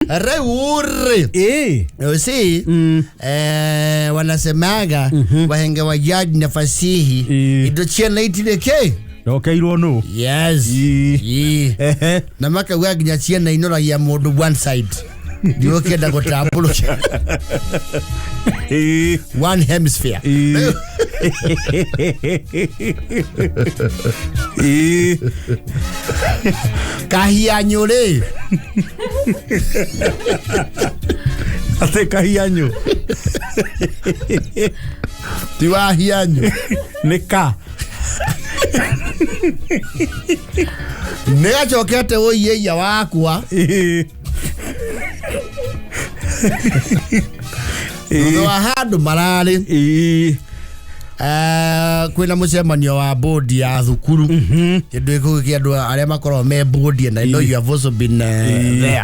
Rĩu rĩ si wanasemaga wahenge wa jadi na fasihi indo ciana itirĩ kĩ. Ndokeirwo nũ? Yes. Ii. Ehe. Na makauga nginya ciana inoragia mũndũ one side, ndiũkĩenda gũtambũrũkia one hemisphere. Kahianyũ rĩ. Atĩ kahianyũ? Ti wa hianyũ. Nĩ ka? Nĩ gacokete ũiĩia wakwa thutha wa handũ mararĩ kwĩna mũcemanio wa bodi ya thukuru, kĩndũ gĩkũ kĩa andũ arĩa makoragwo me bodi, and I know you have also been there.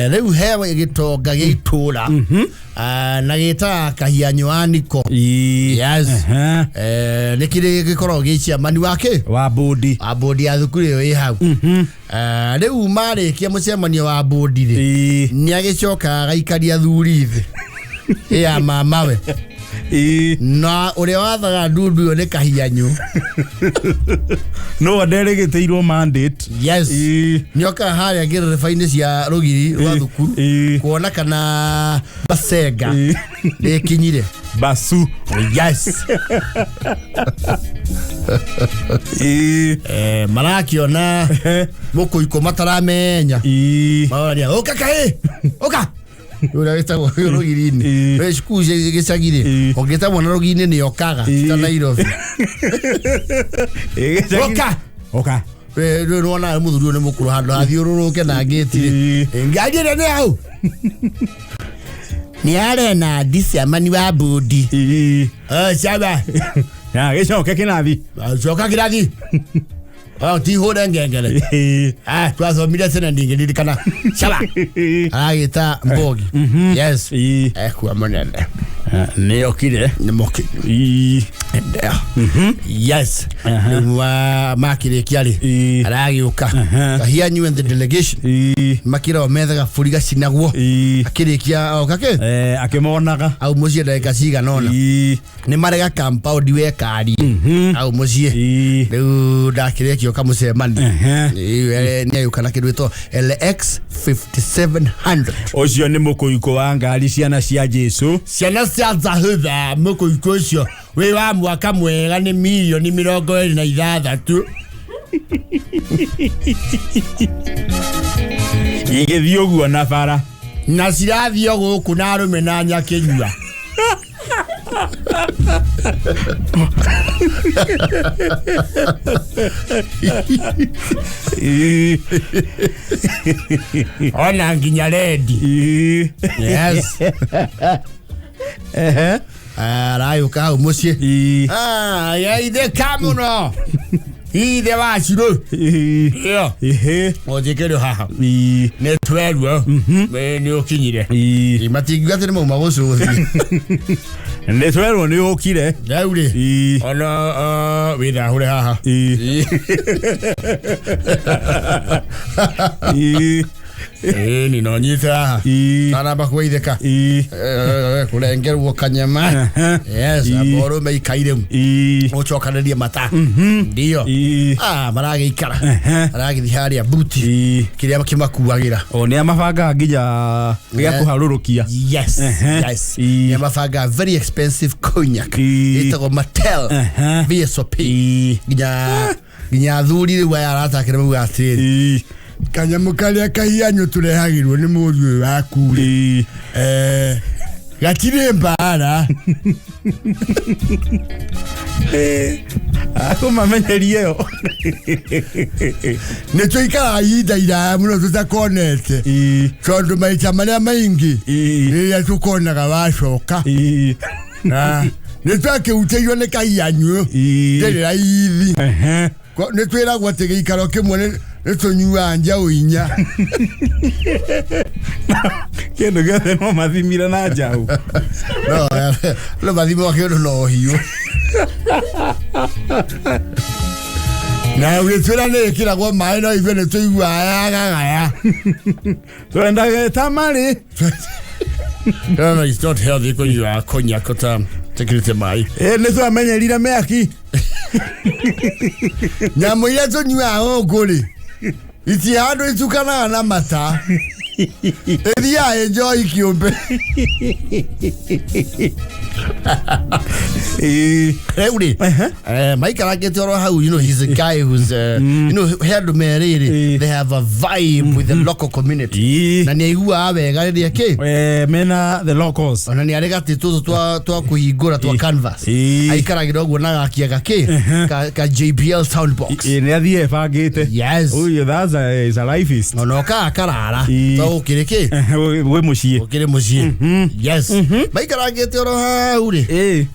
Rĩu he gĩtonga gĩa itũra na gĩtaga kahianyũ aniko. Yes. Nĩ kĩrĩ gĩkoragwo gĩ chairman wa kĩ? Wa bodi. Wa bodi ya thukuru ĩyo ĩ hau. Rĩu marĩkia mũcemanio wa bodi rĩ, nĩ agĩcokaga agaikaria thuri thĩ ya mamawe na ũrĩa wathaga ndundu ĩyo nĩ kahianyũ. No nderĩgĩtĩirwo mandate. Yes. Nĩokaga harĩa ngĩrĩrĩba-inĩ cia rũgiri rwa thukuru kuona kana basenga nĩkinyire. Basu. Yes. Marakĩona mũkũikũ mataramenya, marorania ũka kaĩ ũka ũrĩa wĩtagwo rũgiri-inĩ. Wĩ cukuru cia gĩcagi-rĩ, ũngĩta mwana rũgiri-inĩ nĩ okaga ta Nairobi. Ũka. Oka. Rĩu nĩwona mũthuri ũyũ nĩ mũkũrũ, handũ hathiũrũrũke na ngĩti-rĩ, ngari ĩrĩa nĩ hau nĩ arena ndiciamani wa bodi. Caba. Ya gĩcoke kĩrathi. Coka kĩrathi. Oh, ti hũre ngengere. Ah, twathomire tene, ndingĩririkana. Caba aragĩta mbogi. Yes. Ekua mũnene. Nĩ okire. Nĩ mũkinyu. Yes. Rĩu makĩrĩkia rĩ, aragĩũka kahianyu and the delegation makĩrao methaga bũri gacinagwo. Akĩrĩkia oka kĩ? Akĩmonaga. Au mũciĩ ndagĩka cigana ũna nĩ marega compound wekari au mũciĩ. Rĩu ndakĩrĩkia ũka mũcemanio nĩ agĩũka na kĩndũ gĩtwo LX 5700. Ũcio nĩ mũkũikũ wa ngari ciana cia Jesu. Ciana cia Zahudha, mũkũikũ ũcio wĩ wa mwaka mwega nĩ mirioni 26. Igĩthiĩ ũguo na bara. Na cirathiĩ o gũkũ na arũme na nyakĩnyua. Ona nginya rendi. Yes. Arayũka hau mũciĩ. Ah, ya ithe ka mũno ithe wa cirũ ĩyo ũnjĩkĩrĩ haha nĩ twerwo nĩ ũkinyire. Matingiuga atĩ nĩ mauma gũcũthi. Nĩ twerwo nĩ ũkire. Rĩu rĩ, ona wĩthahũre haha. Ĩni no nyite haha tanamba kwĩithĩka kũrengerwo kanyama. Yes. Amba ũrũme ikaire ũcokanĩrie mata ndio. Ah, maragĩikara maragĩthiĩ harĩa buti kĩrĩa kĩmakuagĩra. O nĩ amabangaga nginya gĩa kũharũrũkia. Yes. Yes. Nĩ mabanga very expensive cognac ĩtagwo Martell VSOP. Nginya athuri rĩu aya aratakĩra mauga atĩrĩrĩ, kanyamũ karĩa kahianyũ tũrehagĩrwo nĩ mũriũ ũyũ waku rĩ, gatirĩ mbara. Akũmamenyerie ĩyo. Nĩ tũikaraga ihinda iraya mũno tũtakonete, tondũ maita marĩa maingĩ rĩrĩa tũkonaga wacoka na nĩ twakĩhutĩirio nĩ kahianyũ ndĩrĩ raithi. Nĩ twĩragwo atĩ gĩikaro kĩmwe nĩ tũnyuaga njaũ 4. Kĩndũ gĩothe no mathimire na njaũ. No no mathimo kĩndũ no ũhiũ. Na ũgĩtwĩra nĩ ĩkĩragwo maĩ no ithuĩ nĩ tũiguaga yagagaya. Twendaga tamarĩ. No, it's not healthy kũnyua cognac ũtatekĩrĩte maĩ. Ĩ nĩ twamenyerire mĩaki. Nyamũ iria tũnyuaga gũkũ rĩ, itirĩ handũ itukanaga na mata. Ĩthiaga ĩ njohi kĩũmbe. Ĩ. Rĩu rĩ, maikarangĩte oro hau, he's a guy who's he andũ merĩrĩ, they have a vibe with the local community. Na nĩ aiguaga wega rĩrĩa kĩ Mena the locals. Ona nĩ arĩ gatĩ tũtũ twa kũhingũra twa canvas. Aikaragĩra ũguo na gakia gakĩ ka JBL soundbox. Ĩ nĩ athiĩ ebangĩte. Yes. Uyu that's a, is a lifeist. Ona okaga karara. To gũkĩrĩ kĩ Wĩ mũciĩ. Gũkĩrĩ mũciĩ. Yes, maikarangĩte oro hau rĩ.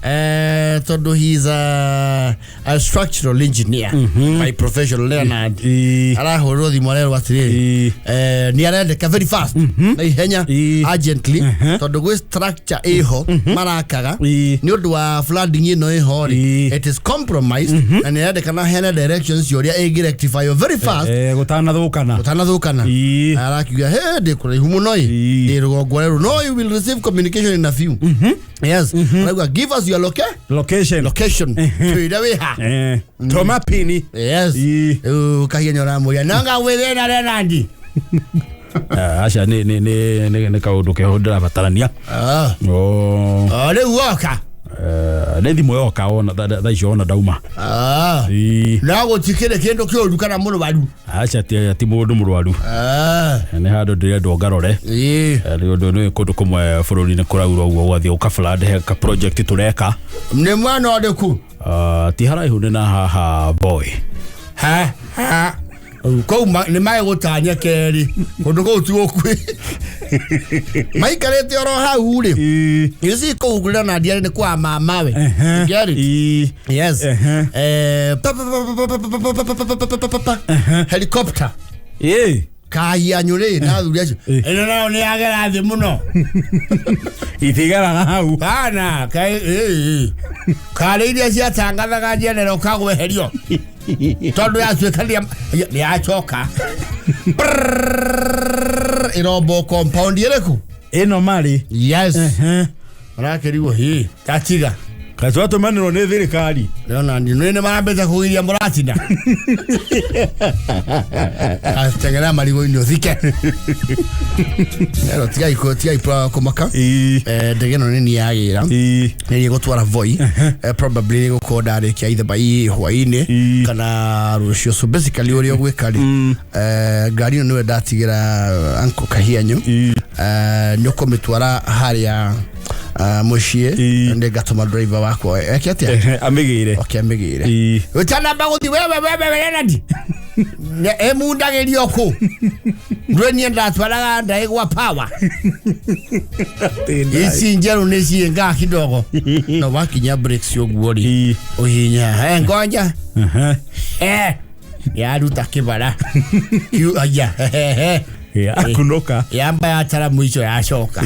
Tondũ he's a structural engineer by profession, Leonard. Arahũrĩrwo thimũ arerwo atĩrĩrĩ, nĩ arendeka very fast, na ihenya, urgently, tondũ gwĩ structure ĩho marakaga. Nĩ ũndũ wa flooding ĩno ĩho rĩ, it is compromised, na nĩ arendekana heane directions cia ũrĩa ĩngĩ rectify very fast. Gũtanathũkana. Ũtanathũkana. Arakiuga he ndĩ kũraihu mũno ĩ, ndĩ rũgongo rwerũ, no you will receive communication in a few. Yes, arauga give us your Location. location, twĩre wĩ ha. Toma pini. Yes. Rĩu kahianya ũramũria nanga gwĩ thĩna, Renandi? Aca, nĩ kaũndũ keho ndĩrabatarania. Oh. Rĩu woka. Nĩ thimũ yoka ona thaa icio ona ndauma. No gũtikĩrĩ kĩndũ kĩũru kana mũrwaru? Aca, ti mũndũ mũrwaru. Nĩ handũ ndĩrendwo ngarore. Nĩ ũndũ nĩ kũndũ kũmwe bũrũri-inĩ kũraura ũguo ũgathiĩ ũka he ka project tũreka. Nĩ mwena ũrĩkũ? Ti haraihu, nĩ na haha boy. Ha ha, kũu nĩ magĩgũtanya kerĩ kũndũ kũu ti gũkuĩ maikarĩte oro hau rĩ. You see, kũu Leonard arĩ nĩ kwa mamawe. You get it? Yes. Pa, pa, pa, pa, pa, pa, pa, pa, pa, pa, pa, pa, pa, pa. Helicopter. Kahianyũ rĩ na athuri acio ĩno nayo nĩ yagera thĩ mũno. Itigaraga hau. Kana karĩ iria ciatangathaga njenero kagweherio tondũ yatuĩka nĩ yacoka. Brrrr, ĩrombo compound ĩrĩkũ? Ĩno marĩ. Yes. Marakĩrigwo hi tatiga. Katwatũmanĩrwo nĩ thirikari. Leonard nĩ marambĩte kũgiria mũratina ateng'era marigũ-inĩ ũthike. Ero tigai tigai kũmaka. Ndege ĩno nĩ niĩ yagĩra. Nĩ gũtwara Voi. Probably nĩ gũkorwo ndarĩkia either by hwaĩ-inĩ kana rũciũ. So basically ũrĩa ũgwĩka rĩ, ngari ĩno nĩwe ndatigĩra uncle Kahianyu. Nĩ ũkũmĩtwara harĩa mũciĩ. Nĩ ngatũma driver wakwa eke atĩa? Amĩgĩre. Okay, amĩgĩre. Ũtanamba gũthiĩ wewe wewe Leonard ĩmundagĩrio kũ ndwe niĩ ndatwaraga ndaĩ gwa power ici njerũ nĩ ciĩngaa kidogo no wakinya brakes ũguo rĩ, ũhihinya ngonja yaruta kĩbara Kiu- aya Akunuka. Yamba yatara mwico yacoka.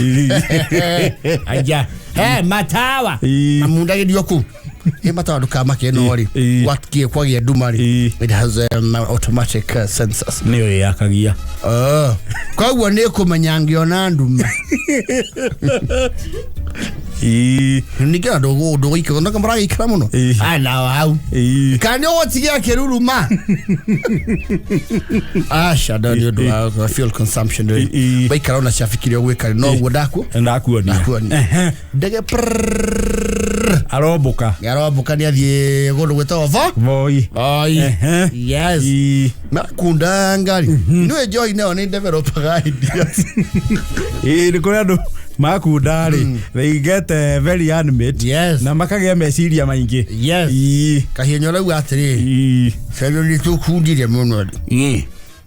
Aya matawa mamundagĩrio kũ ĩ matawa ndũkamake no rĩ, gwatkie kwagĩa nduma rĩ, it has automatic sensors. Nĩyo ĩyakagia. Oh. Koguo nĩ kũmenya ngĩona nduma. Ningĩ ona ndũgũikara ndũka mũragĩikara mũno. Aya nao hau. Kana nĩ ũgũtigia kĩruruma? Aca, ndo nĩ ũndũ wa fuel consumption rĩ. Waikara ona cabikirie ũgwĩka rĩ, noguo ndakuo. Ndakuonia. Ndakuonia. Ndege prrrr. Arombũka. Nĩarombũka, nĩ athiĩ kũndũ gwĩtagwo vo Voi. Oi. Yes. Makunda ngari. Nĩwe njohi nayo nĩ developaga ideas. Ĩĩ, nĩ kũrĩ andũ makunda rĩ, they get very animate. Na makagĩa meciria maingĩ. Kahienya ũrauga atĩrĩrĩ, tondũ nĩ tũkundire mũno rĩ,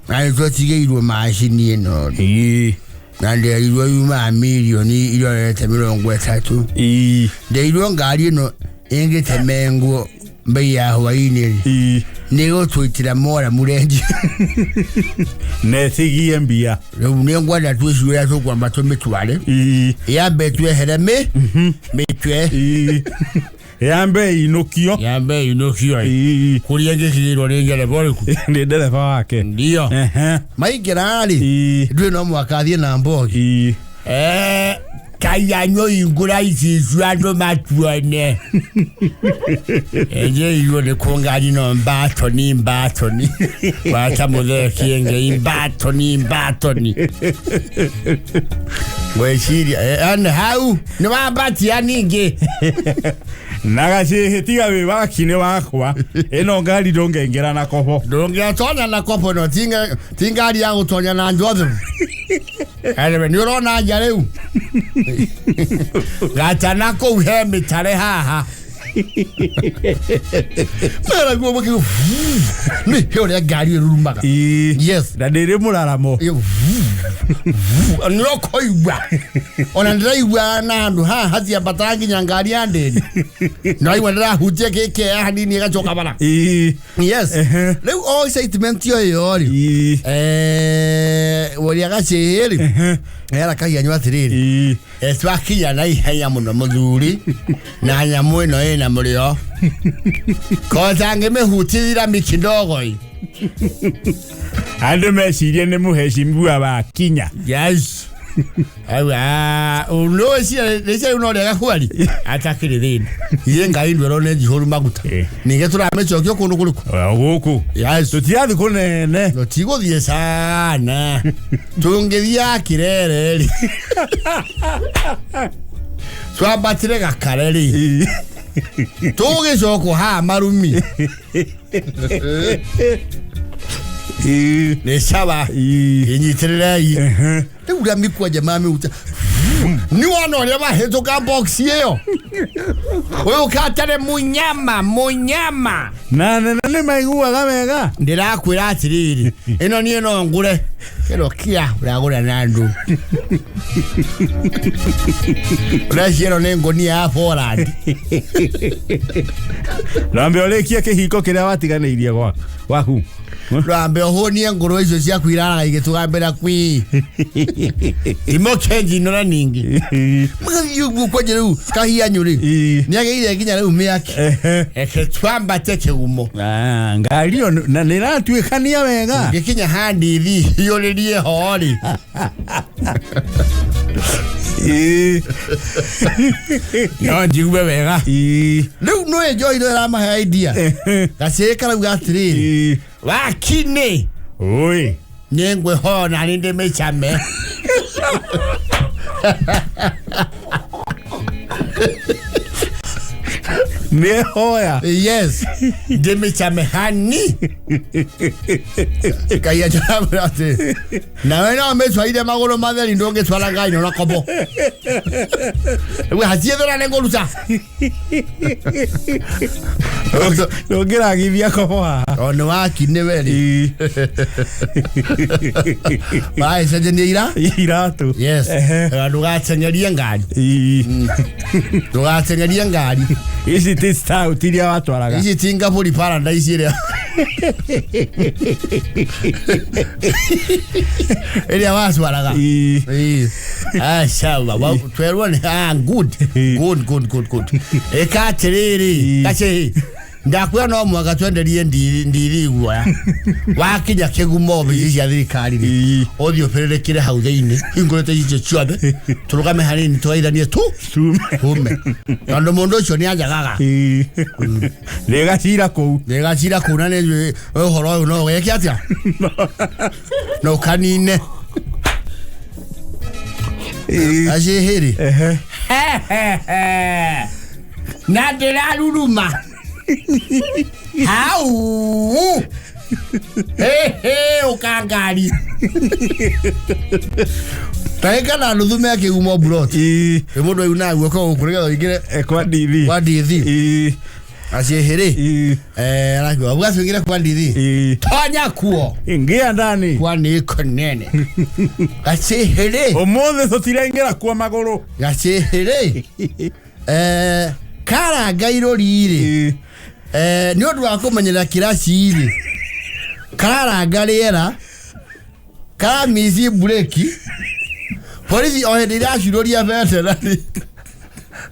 na nĩ twatigĩirwo macini ĩno rĩ, na nderirwo yumaga mirioni irorete 30. Nderirwo ngari ĩno ĩngĩtemengwo mbei ya hwainĩ rĩ, nĩ gũtwĩtĩra mora mũrenji. Na ĩtigie mbia. Rĩu nĩ ngwenda twĩciũrĩa tũkwamba tũmĩtware, yambe twehere mĩtwe. Yambe inũkio. Yambe inũkio. Ii. Kũrĩa ĩngĩkinyĩrwo nĩ ndereba ũrĩkũ? Nĩ ndereba wake. Ndio. Ehe. Maingĩra rĩ, Ii. ndũĩ no mũhaka athiĩ na mbogi. Ii. Kaiyanyo ingũra icicu andũ matuone. Enye iruo nĩ kũngari no mbatoni mbatoni. Wacha mũthee kĩenge mbatoni mbatoni. Ngwĩciria ane hau nĩ wambatia ningĩ. Na gacĩhĩ tiga wĩ waki nĩ wakwa. Ĩno ngari ndũngĩingĩra na kobo. Ndũngĩatonya na kobo ĩno ti ngari ya gũtonya na njothe. Anyway, nĩ ũrona nja rĩu. Gachana kũu he mĩtare haha. Meraguo mũkĩgo nĩ he ũrĩa ngari ĩrurumaga. Ii. Yes. Na ndĩrĩ mũraramo. Nĩ ũkũigua. Ona ndĩraigua na handũ haha hatiambataga nginya ngari ya ndĩri. Ndĩraigua ndĩrahutia gĩkĩ hanini ĩgacoka bara. Ii. Yes. Ehe. Rĩu o excitement ĩyo rĩ. Ii. Ũrĩa gacĩhĩ rĩ. Ehe. Era kahianyu atĩrĩrĩ. Ii. Twakinya na ihenya mũno mũthuri na nyamũ ĩno ĩna mũrĩo kotangĩmĩhutithira mikidogoi. Andũ mecirie nĩ mũheshimiwa wakinya. Yes. Nĩcia no rĩega kwari atakĩrĩ thĩna iye ngai ndwero nĩ njihũru maguta. Ningĩ tũramĩcokio kũndũ kũrĩkũ? Gũkũ. Yes. Tũtirathiĩ kũnene. Tũtigũthiĩ sana tũngĩthiaga Kĩrere rĩ twambatire Gakare rĩ Ii. tũgĩcokwo haha Marumi. Ii. Nĩ sawa. Ii. Ĩnyitĩrĩrei. Ehe. Rĩu ũrĩa mĩkwanja mamĩhuta nĩ wona ũrĩa mahĩtũka box ĩyo ũyũ katarĩ munyama munyama. Na nene nĩ maiguaga wega. Ndĩrakwĩra atĩrĩrĩ ĩno niĩ no ngũre kĩro kia ũragũra na andũ ũreciria ĩno nĩ ngũnia ya Poland. Rwambe ũrĩkie kĩhingo kĩrĩa watiganĩirie gwaku. Rwambe ũhũnie ngũrwe icio ciaku iraraga igĩtũgambĩra kwi imoke njinora ningĩ mũgathiĩ ũguo kwanja rĩu kahianyu rĩ Ii. nĩagĩire nginya rĩu mĩaki. Ehe. Reke twambate kĩgumo. Ah, ngari ĩyo na nĩ ĩratuĩkania wega. Ngĩkinya handithi hiũrĩrie ho rĩ. Ii. No njigue wega. Ii. Rĩu nĩũĩ njohi ĩno ĩramahe idea. Ehe. Gacĩrĩ karauga atĩrĩrĩ. Ii. Wakinĩ. Oi. Nĩ ngwĩhoya na nĩ ndĩmĩcame. Nĩ hoya. Yes. Ndĩmĩcame hani. Ngai anjamwĩra atĩ nawe no mĩtwarire magũrũ matheri ndũngĩtwara ngari ĩno na kobo. Rĩu hatiethera nĩ ngũruta. Ndũngĩragithia kobo haha. O nĩ waki nĩ we rĩ. Ii. Wagĩcenjania ira? Iratũ. Yes. Ehe. Ndũgateng'erie ngari. Ii. Ndũgateng'erie ngari. Ici ti stout iria watwaraga. Ici ti Ngaburi Paradise ĩrĩa. Ĩrĩa watwaraga. Ii. Ii. Ah, sawa. Twerwo nĩ ah good. Good good good good. Ĩka atĩrĩrĩ, gacĩhĩ. Ndakwĩra no mũhaka twenderie ndiri guoya. Wakinya kĩgumo obici cia thirikari rĩ. Ii. Ũthiĩ ũbĩrĩrĩkĩre hau thĩinĩ hingũrĩte icio ciothe tũrũgame hanini tũgeithanie tu Tume. tume tondũ mũndũ ũcio nĩ anjagaga. Ii. Nĩ gacira kũu. Nĩ gacira kũu na nĩ ũhoro ũyũ no ũgeke atĩa no ũkanine. Ii. Gacĩhĩ rĩ. Ehe. Na ndĩraruruma hau ũkangari ndagĩka na nuthu me kĩgumo mburoti. Ii. Ĩ mũndũ aunaga guoko gũkũ nĩgetha ũingĩre Kwa ndithi. kwa ndithi. Ii. Gacĩhĩ rĩ. Ii. Arakiuga uga tuingĩre kwa ndithi. Ii. Tonya kuo. Ingia ndani. Kwa nĩ kũnene. Gacĩhĩ rĩ. Ũmũthĩ tũtiraingĩra kuo magũrũ. Gacĩhĩ rĩ. Karanga irũri rĩ. Ii. Nĩ ũndũ wa kũmenyera kĩraci rĩ. Kararanga rĩera. Karamici mburĩki. Borithi o hĩndĩ iracurũria bendera rĩ.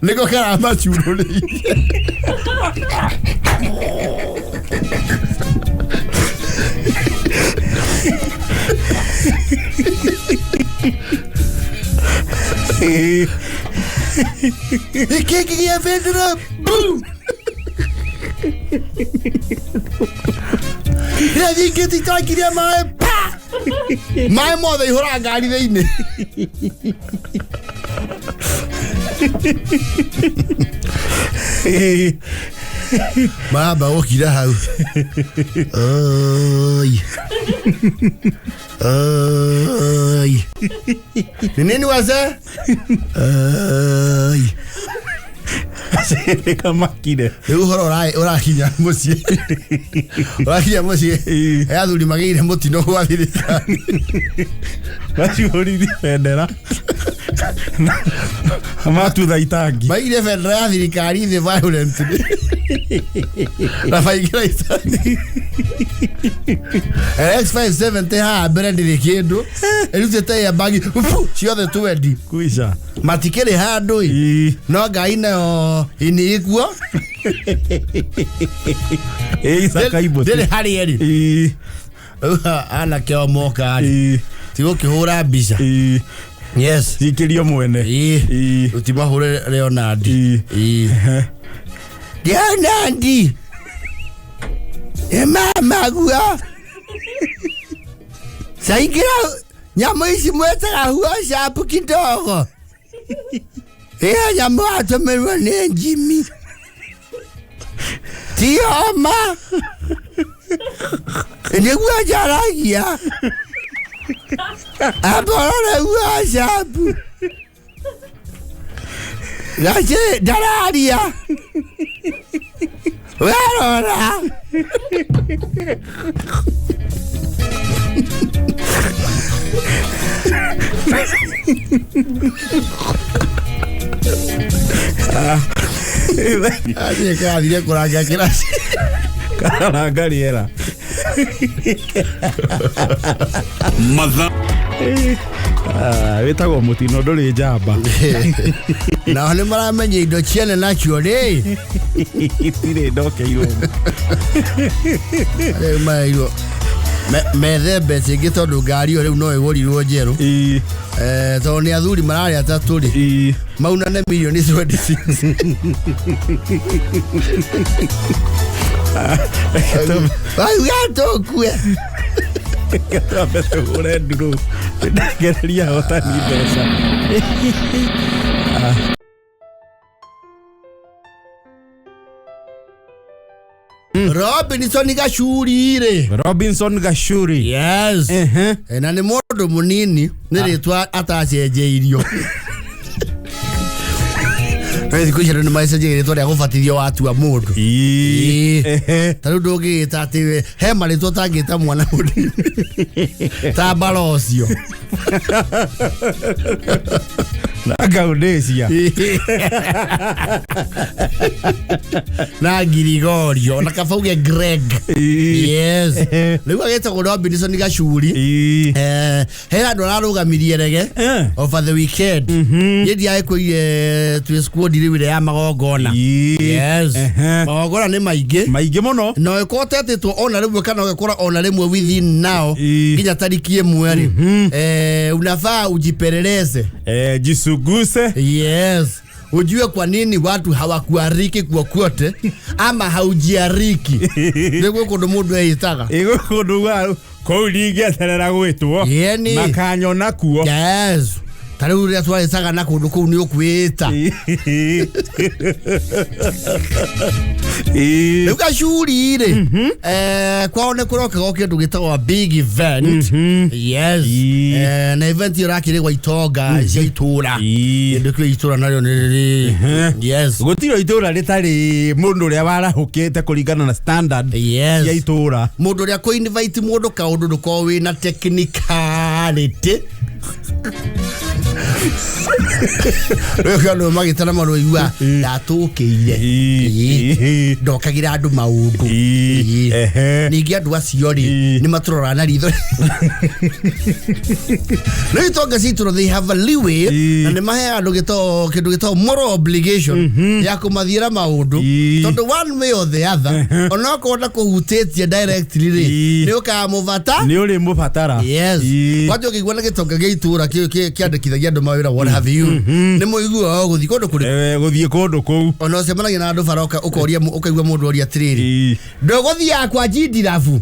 Nĩko karamacurũrĩirie. Gĩkĩ gĩa bendera boom. Rĩrĩa nyingĩte itangiria maĩ pa maĩ mothe ihũraga ngari thĩinĩ. Maramba gũkira hau. Oi. Oi. Ni nini wazee? Oi. Kamakire. Rĩu ũhoro ũrakinya mũciĩ. Ũrakinya mũciĩ. He athuri magĩire mũtino gwa thirikari. Macuhũrithie bendera. Matutha itangi. Maigire bendera ya thirikari thĩ violently. Na maingĩra itangi. RX 570 haha mbere ndĩrĩ kĩndũ. Ĩrutĩte airbag ciothe 20. Kuica. Matikĩrĩ handũ ĩ. No ngai nayo ini ikuo. Ndĩrĩ harĩa ĩrĩ. Rĩu anake o moka rĩ. Tigũkĩhũra mbica. Yes. Cikĩrio mwene. Ũtimahũre Leonard. Leonard. Ĩ mama guo. Saingira nyamũ ici mwetaga WhatsApp kidogo. Ĩyo nyamũ atũmĩrwo nĩ Jimmy. Ti homa. Nĩguo njaragia. Amborore WhatsApp. Gaci ndararia. Werora. Athiĩ karathire kũranga kĩraci. Karanga rĩera. Matha. Wĩtagwo mũtino ndũrĩ njamba. Nao nĩ maramenya indo ciene nacio rĩ. Itirĩ ndokeirwo. Rĩu mareirwo methe mbeca ingĩ tondũ ngari ĩyo rĩu no ĩgũrirwo njerũ. Tondũ nĩ athuri mararĩ atatũ rĩ. Maunane mirioni 26. Wauga tũkue. Twambe tũhũre ndurũ. Ndengereria hotani mbeca. Robinson Gacuri rĩ. Robinson Gacuri. Yes. Na nĩ mũndũ mũnini nĩ rĩtwa atacenjeirio. No thikũ ici andũ nĩ macenjagia rĩtwa rĩa gũbatithio watua mũndũ. Ta rĩu ndũngĩgĩta atĩ he marĩtwa ũtangĩta mwana mũnini. Ta Mbarocio. Na Gaudĩcia. Na Girigorio na kaba uge Greg. Yes. Rĩu agĩtagwo Robinson Gacuri. He handũ ararũgamirie rege over the weekend. Niĩ ndiagĩkwĩire twĩ squad rĩu ĩrĩa ya magongona. Yes. Magongona nĩ maingĩ. Maingĩ mũno. Na ũgĩkorwo ũtetĩtwo ona rĩmwe kana ũgĩkora ona rĩmwe within now nginya tariki ĩmwe rĩ. Unafaa ujipeleleze. Jisuguse. Yes. Ujue kwa nini watu hawakuariki kwa kwote ama haujiariki. Nĩguo kũndũ mũndũ eĩtaga. Ĩgũ kũndũ gwa kũu ndingĩeterera gwĩtwo. Yeni. Makanyona kuo. Yes. Ta rĩu rĩrĩa twarĩcaga na kũndũ kũu nĩ ũkwĩĩta. Rĩu Gacuri rĩ, kwao nĩ kũrokagwo kĩndũ gĩtagwo big event. Yes. Na event ĩyo ĩrakĩrĩgwo itonga cia itũra. Kĩndũ kĩu itũra narĩo nĩ rĩrĩ. Yes. Gũtirĩ itũra rĩtarĩ mũndũ ũrĩa warahũkĩte kũringana na standard Yes. cia itũra. Mũndũ ũrĩa kũ invite mũndũ kaũndũ ndũkorwo wĩna technicality. Rĩu kĩo andũ magĩtana maroigua ndatũkĩire. Ĩĩ. Ndokagĩra andũ maũndũ. Ĩĩ. Ĩĩ. Ehe. Ningĩ andũ acio rĩ, Ĩĩ. nĩ matũroraga na ritho. Rĩu itonga citũ they have a leeway Ĩĩ. na nĩ maheaga andũ gĩtoo kĩndũ gĩtagwo moral obligation ya kũmathiĩra maũndũ, Ĩĩ. tondũ one way or the other, onokorwo ndakũhutĩtie directly rĩ, Ĩĩ. nĩ ũkamũbata. Nĩ ũrĩ mũbatara. Yes. Ĩĩ. Kwanja ũkĩigua na gĩtonga gĩa itũra kĩandĩkithagia andũ mawĩra, what have you, nĩ mũiguaga gũthiĩ kũndũ kũrĩkũ. Gũthiĩ kũndũ kũu. Ona ũcemanagia na andũ bara ũkoria ũkaigua mũndũ oria atĩrĩrĩ, ndũgũthiaga kwa njindirabu?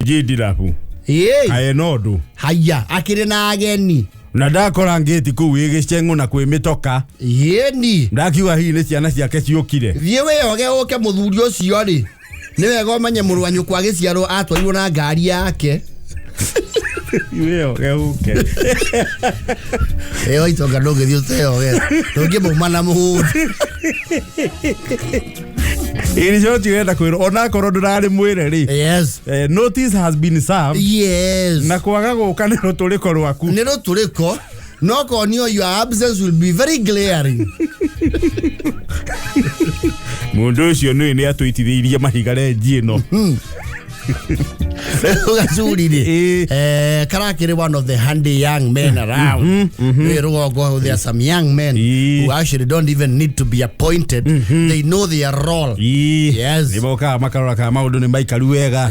Njindirabu. Ĩĩ. Kaĩ no ũndũ. Haya, akĩrĩ na ageni. Na ndakora ngĩti kũu ĩ gĩceng'ũ na kwĩ mĩtoka. Ĩni. Ndakiuga hihi nĩ ciana ciake ciũkire. Thiĩ wĩyoge ũke. Mũthuri ũcio rĩ, nĩ wega ũmenye mũrũ wa nyũkwa agĩciarwo atwarirwo na ngari yake. Wĩyoge ũke. Ĩyo itonga ndũngĩthiĩ ũteyoge, ndũngĩmauma na mũhũndũ. In short, ũrenda kwĩrwo onakorwo ndũrarĩ mwĩre rĩ, notice has been served. Na kwaga gũka nĩ rũtũrĩko rwaku. Nĩ rũtũrĩko, no konio your absence will be very glaring. Mũndũ ũcio nĩ atũitithĩirie mahiga renji ĩno. Rĩu gacuri rĩ, karakĩrĩ one of the handy young men around nĩ rũgongo. There are some young men who actually don't even need to be appointed. They know their role. Yes. Nĩ mokaga makarora kana maũndũ nĩ maikaru wega.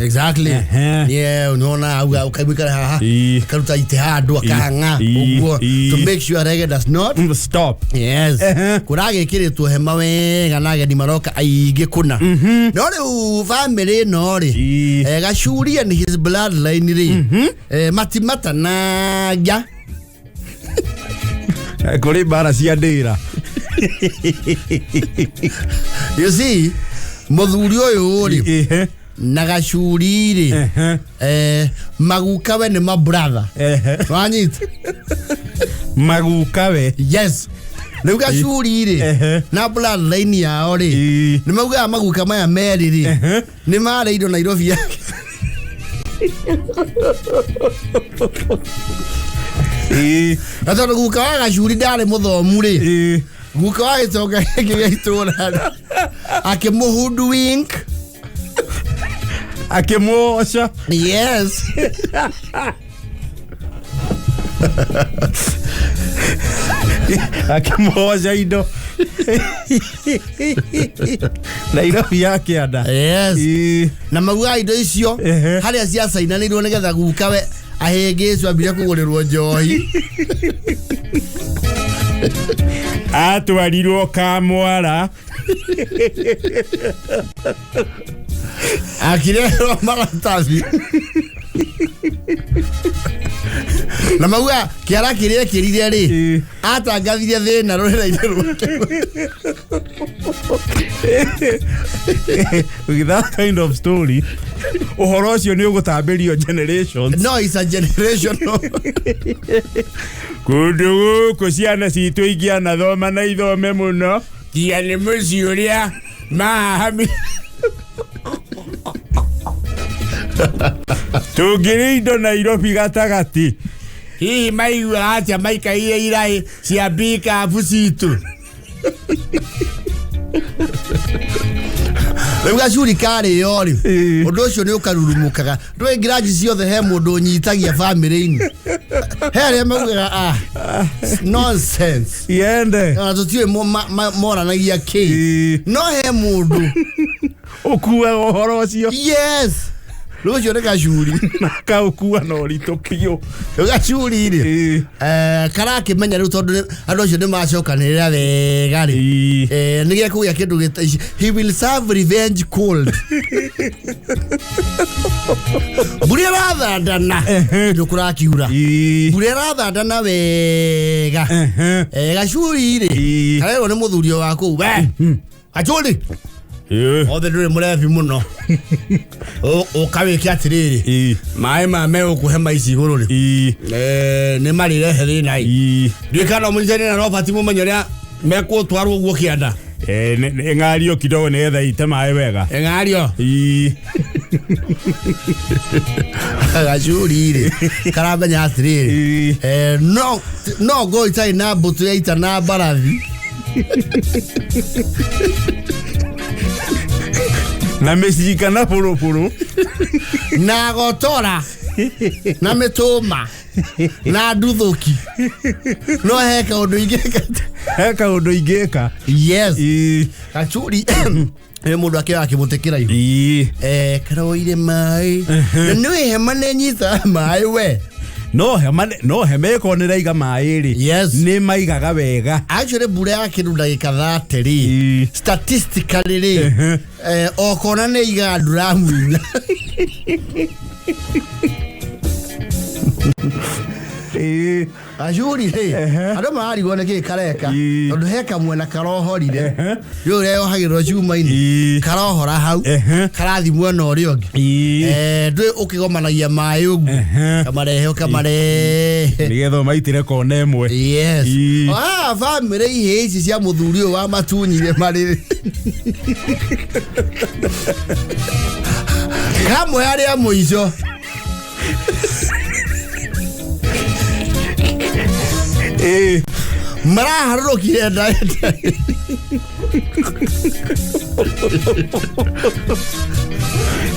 Yeah, unaona auga ukaiguikara haha, karuta ite handũ akahang'a ũguo to make sure reggae does not Stop. Yes. Kũragĩkĩrĩtwo hema wega na ageni maroka aingĩ kũna, no rĩu family ĩno rĩ, gacuri and his bloodline rĩ, matimatanagia. Kũrĩ mbara cia ndĩra. You see, mũthuri ũyũ rĩ na gacuri rĩ, magukawe nĩ mabrother. Wanyita? Magukawe. Yes, rĩu gacuri rĩ na bloodline yao rĩ, nĩ maugaga maguka maya merĩ rĩ, nĩ marĩirwo Nairobi yake. Na tondũ guka wa gacuri ndarĩ mũthomu rĩ, guka wa gĩtonga gĩkĩ gĩa itũra rĩ, akĩmũhoodwink. Akĩmwoca. Yes. Akĩmwoca indo Nairobi ya kĩanda. Yes. Na maugaga indo icio harĩa ciacainanĩirwo nĩgetha gukawe ahĩngĩcwo ambire kũgũrĩrwo njohi. Atwarirwo Kamwara. Akĩreherwo maratathi na mauga kĩara kĩrĩa ekĩrire rĩ, atangathire thĩna rũrĩra-inĩ rwake. With that kind of story, ũhoro ũcio nĩ ũgũtambĩrio generations. No, it's a generational. Kũndũ gũkũ ciana citũ ingĩanathoma na ithome mũno, tiga nĩ mũciĩ ũrĩa mahahami. Tũngĩrĩ indo Nairobi gatagatĩ. Hihi maiguaga atĩa maikaire iraĩ cia mbikabu citũ? Rĩu gacuri karĩo rĩ, ũndũ ũcio nĩ ũkarurumũkaga. Ndũĩ ngiraji ciothe he mũndũ ũnyitagia bamĩrĩ-inĩ, he arĩa maugaga, "Ah, nonsense." Iende. Ona tũtiũĩ moranagia kĩ, no he mũndũ ũkuaga ũhoro ũcio. Yes, rĩu ũcio nĩ gacuri. Na kaũkua na ũritũ biũ. Rĩu gacuri rĩ, karakĩmenya rĩu tondũ andũ acio nĩ macokanĩrĩra wega rĩ, nĩ gĩekũgĩa kĩndũ gĩta he will serve revenge cold. Mbura ĩrathandana, nĩ kũrakiura. Mbura ĩrathandana wega. Gacuri rĩ, karerwo nĩ mũthuri wa kũu, "We gacuri, othe ndũrĩ mũrebi mũno. Ũkawĩke atĩrĩrĩ, maĩ ma megũkũhe maici igũrũ rĩ, nĩ marĩrehe thĩna ĩ. Ndiũĩ kana mũnyitanĩre na Robert mũmenye ũrĩa mekũtwarwo ũguo kĩanda." Ĩng'ario kidogo nĩgetha ite maĩ wega. Ĩng'ario. Gacuri rĩ karamenya atĩrĩrĩ, no no ngorwo itarĩ na mbũtũ ya ita na mbarathi na mĩcinga na bũrũbũrũ na gotora na mĩtũma na nduthũki, no he kaũndũ ingĩka. He kaũndũ ingĩka. Yes, gacuri nĩ mũndũ akĩoya kĩmũtĩ kĩraihu, karoire maĩ na nĩ hema nĩ nyitaga maĩ we. No hema ĩkorwo nĩ raiga maĩ rĩ, nĩ maigaga wega. Actually, mbura ya kĩndũ ndagĩka 30 rĩ, statistically rĩ, okona nĩ iga nduramu 4. Gacuri rĩ, andũ mararigwo nĩ kĩĩ kareka, tondũ he kamwena karohorire rĩu ũrĩa yohagĩrĩrwo cuma-inĩ, karohora hau, karathi mwena ũrĩa ũngĩ. Ndũĩ ũkĩgomanagia maĩ ũguo, kamarehe ũkamarehe nĩgetha ũmaitĩre kona ĩmwe. Yes. Ah, bamĩrĩ ihĩ ici cia mũthuri ũyũ wa matunyire marĩrĩ kamwe arĩa mũico. Maraharũrũkire nda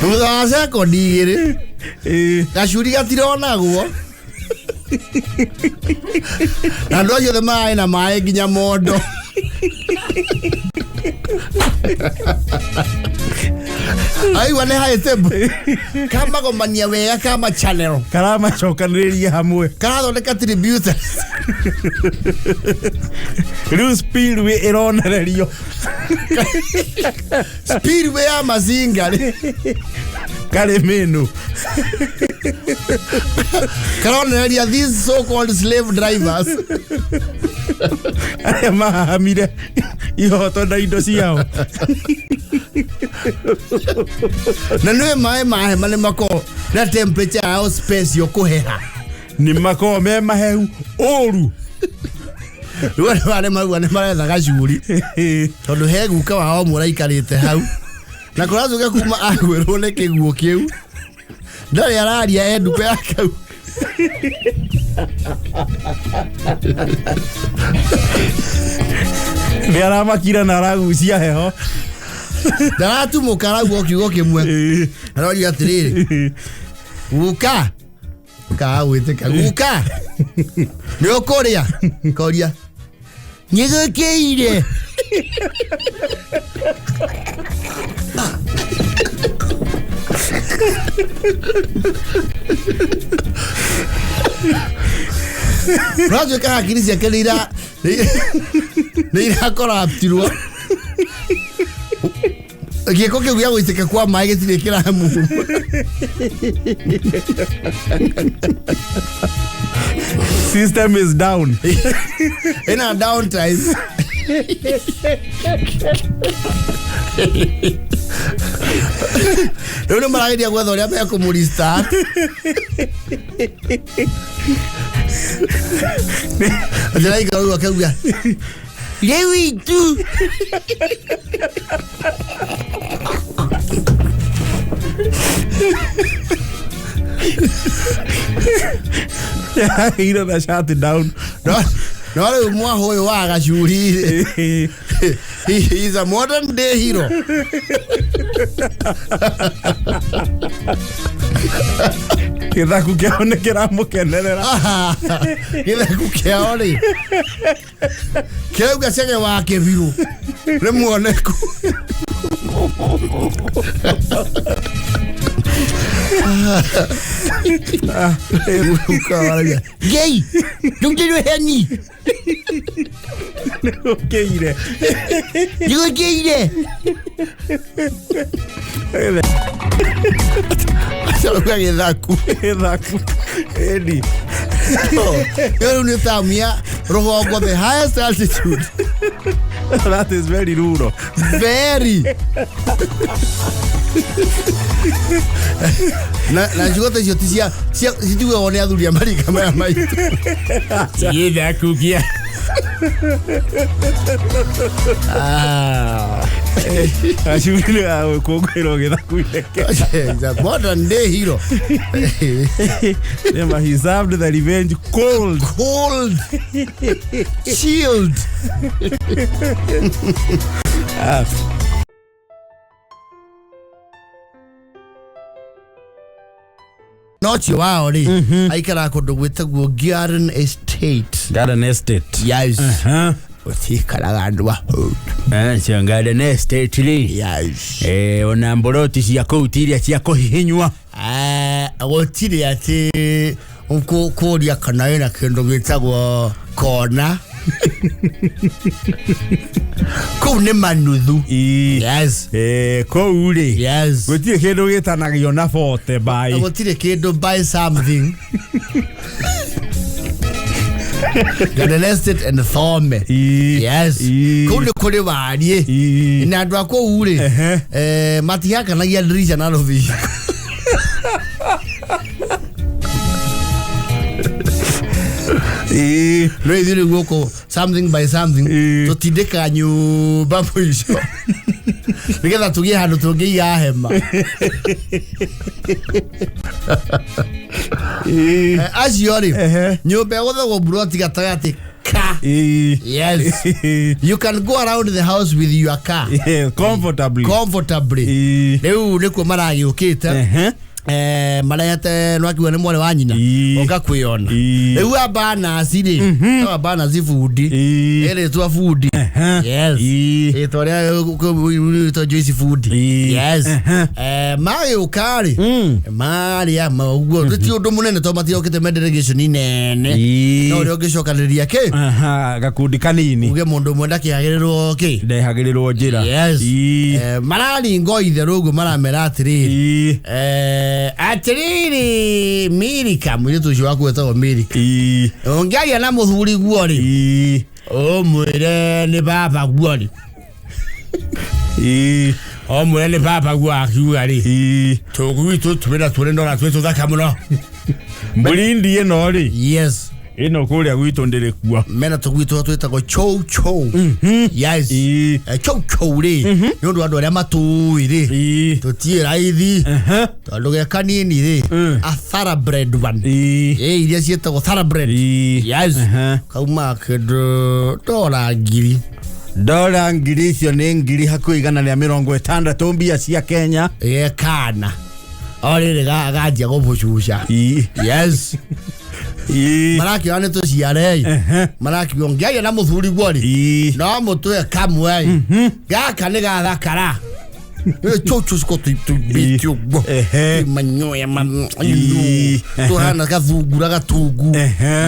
thutha wa sekondi 2. Gacuri gatironagwo na andũ acio othe mararĩ na maĩ nginya mondo. Aigua nĩ high table kamagomania wega kama channel. Karamacokanĩrĩria hamwe. Karathondeka tributaries. Rĩu spillway ĩronererio. Spillway ya Mazinga rĩ, karĩ mĩnũ. Karonereria these so called slave drivers. Arĩa mahahamire ihoto na indo ciao. Na nĩwe maĩ ma hema nĩ makoragwo na temperature yao special kũheha. Nĩ makoragwo me mahehu ũru. Rĩu andũ arĩa marauga nĩ maretha gacuri, tondũ he guka wao mũraikarĩte hau na kũracoka kuma agwĩrwo nĩ kĩguũ kĩu ndarĩ araria e nduka ya kau. Nĩ aramakira na aragucia heho. Ndaratumũka, arauga o kiugo kĩmwe. Aroria atĩrĩrĩ, guka, kaga gwĩtĩka, guka nĩ ũkũrĩa? Koria nĩgũkĩire. Ũratuĩka hakiri ciake nĩ irakoraptirwo, gĩko kĩu gĩa gũitĩka kwa maĩ gĩtirĩ kĩramuma. System is down. Ĩna downtime. Rĩu nĩ marageria gwetha ũrĩa mekũmũ-restart. Ndĩraikara rĩu akauga rĩu itu. Yagĩire na shut down. No rĩu mwaha ũyũ wa gacuri rĩ, he is a modern day hero. Gĩthaku kĩao nĩ kĩramũkenerera. Gĩthaku kĩao rĩ kĩrauga cege wa kĩbirũ nĩ muoneku. Ngei ndũngĩrwo heni. Nĩgũkĩire. Nĩgũkĩire. Arauga gĩthaku. Gĩthaku ĩni. Rĩu nĩ tamu ya rũgongo, the highest altitude. That is very rural. Very na ciugo ta icio ti cia citiugagwo nĩ athuri a marika maya maitũ, gĩthaku kĩa. Ah. Gacuri nĩ gagũkũngũĩrwo gĩthaku-inĩ. He's a modern day hero. Remember, he served the revenge cold. Cold, chilled. No cio wao rĩ, aikaraga kũndũ gwĩtagwo Garden Estate. Garden Estate. Yes. Huh? Gũtikaraga andũ a Cio Garden Estate rĩ. Yes. Ona mboroti cia kũu ti iria cia kũhihinywa. Gũtirĩ atĩ kũria kana wĩna kĩndũ gĩtagwo kona. Kũu nĩ manuthu. Yes. Kũu rĩ. Yes. Gũtirĩ kĩndũ gĩtanagio na bote by. Gũtirĩ kĩndũ buy something. Garden Estate and Thome. Yes. Kũu nĩ kũrĩ wariĩ. Na andũ a kũu rĩ, matihakanagia ndirica na rũthingo. No ithuĩ rĩu gũkũ something by something tũtindĩkaga nyũmba mũico nĩgetha tũgĩe handũ tũngĩiga hema. Acio rĩ, nyũmba ĩgũthagwo mburoti gatagatĩ ka. Yes. You can go around the house with your car. Comfortably. Comfortably. Rĩu nĩkuo maragĩũkĩte. Marehete no akiuga nĩ mwarĩ wa nyina oka kwĩona. Rĩu amba nasi rĩ, no amba nasi bundi ĩrĩtwa bundi. Yes. Ĩtwa rĩa rĩtwa Joyce bundi. Yes. Magĩũka rĩ, marĩa ũguo ti ũndũ mũnene tondũ matiokĩte me delegation nene. No ũrĩa ũngĩcokanĩrĩria kĩ? Gakundi kanini. Uge mũndũ ũmwe ndakĩagĩrĩrwo kĩ? Ndehagĩrĩrwo njĩra. Yes. Mararingo itherũ ũguo maramera atĩrĩrĩ. Atĩrĩrĩ Mirika, mũirĩtu ũcio waku wetagwo Mirika. Ũngĩaria na mũthuri guo rĩ, ũmwĩre nĩ baba guo rĩ. Ũmwĩre nĩ baba guo akiuga rĩ. Tũgui tũtũ twĩna tuone ndora twĩ tũthaka mũno. Mbũrindi ĩno rĩ. Yes. Ĩno kũrĩa gwitũ ndĩrĩ kuo. Mena tũgui tũrĩa twĩtagwo chou chou. Yes. Chou chou rĩ, nĩ ũndũ wa andũ arĩa matũĩ rĩ. Tũtiĩ raithi. Tondũ ge kanini rĩ, a thoroughbred one. Iria ciĩtagwo thoroughbred. Yes. Kauma kĩndũ dora 1000. Dora 1000 icio nĩ ngiri hakuhĩ 160 mbia cia Kenya. Kana. O rĩrĩ ganjia gũbũcuca. Yes. Marakiuga nĩ tũciare. Marakiuga ũngĩaria na mũthuri guo rĩ, no mũtwe kamwe. Gaka nĩ gathakara. Chou ciko tũimbĩte ũguo. Manyoya tũhana gathungura gatungu.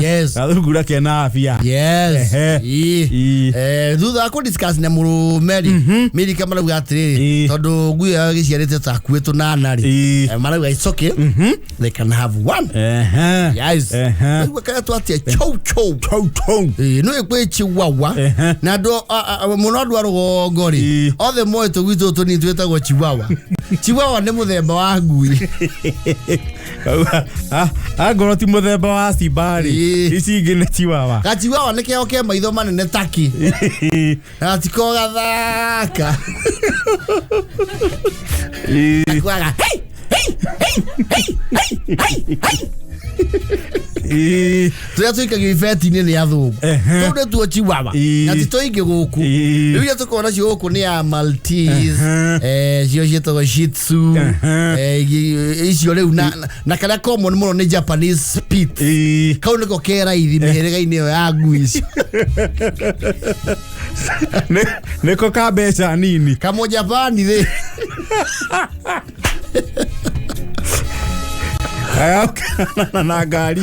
Yes. Gathungura kena afya. Yes. Thutha wa kũ-discuss na mũrũme rĩ, Mirika marauga atĩrĩrĩ, tondũ ngui ĩyo ĩgĩciarĩte ta hakuhĩ tũnana rĩ, marauga it's okay. They can have one. Yes. Rĩu karetwo atĩa? Chou chou. Chou chou. No ĩkwĩ chihuahua. Na andũ mũno andũ a rũgongo rĩ, othe moĩ tũgui tũtũ tũnini twĩtagwo chihuahua. Chihuahua nĩ mũthemba wa ngui. Angorwo ti mũthemba wa simba rĩ, ici ingĩ nĩ chihuahua. Gachihuahua nĩ keo ke maitho manene taki. Na gatiko gathaka. Gakuaga, hey, hey, hey, hey, hey, hey, hey. Tũrĩa tũikagio ibeti-inĩ nĩ athũngũ. Tũu nĩtuo chihuahua. Na ti tũingĩ gũkũ. Rĩu iria tũkoragwo nacio gũkũ nĩ ya Maltese, cio ciĩtagwo Shih Tzu, icio rĩu na karĩa common mũno nĩ Japanese Spitz. Kau nĩko ke raithi mĩhĩrĩga-inĩ ĩyo ya ngui icio. Nĩko ka mbeca nini. Kamũjapani rĩ. Na ngari.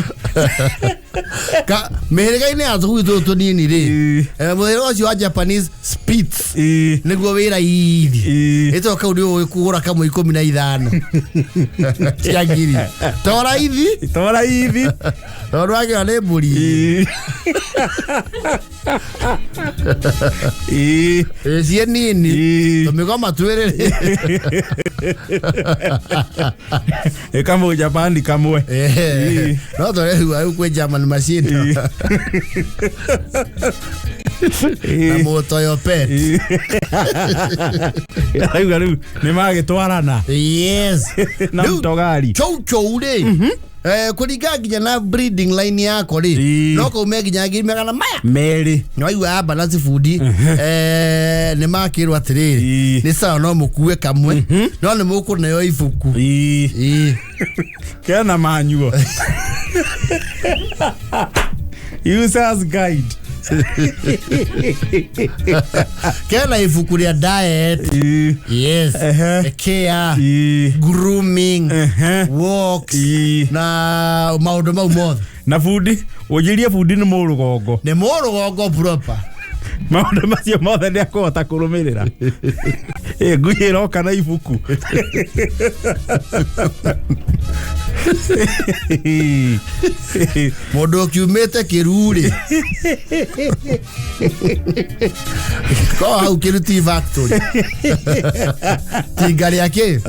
Mĩhĩrĩga-inĩ ya tũgui tũtũ tũnini rĩ, mũhĩrĩga ũcio wa Japanese Spitz nĩguo wĩ raithi. Ĩtagwo kau nĩ ũĩ kũgũra kamwe 15 cia ngiri. To raithi? To raithi. Tondũ wakĩona nĩ mbũri. Ciĩ nini. Tũmĩgoma twĩrĩ. Ĩkamũ Japani kamwe. No tũrehua rĩu kwĩ German machine. Na mũtoyo pet. Arauga rĩu nĩ magĩtwarana. Yes. Na Rĩu, mtogari. Chou chou rĩ, kũringana nginya na breeding line yako rĩ, no kaume nginya 200,000. Merĩ. Nĩwaigua amba na cibundi, nĩ makĩrwo atĩrĩrĩ, nĩ sawa no mũkue kamwe, no nĩ mũkũneo ibuku. Ĩĩ. Kena manual. Users guide. Kena ibuku rĩa diet. Yes. Care, grooming, walks, na maũndũ mau mothe. Na bundi ũnjĩrie bundi nĩ mũrũgongo. Nĩ mũrũgongo proper. Maũndũ macio mothe nĩ akũhota kũrũmĩrĩra. Ĩ, ngui ĩroka na ibuku. Mũndũ ũkiumĩte kĩru-rĩ, korwo hau kĩru ti factory, tinga rĩa kĩ.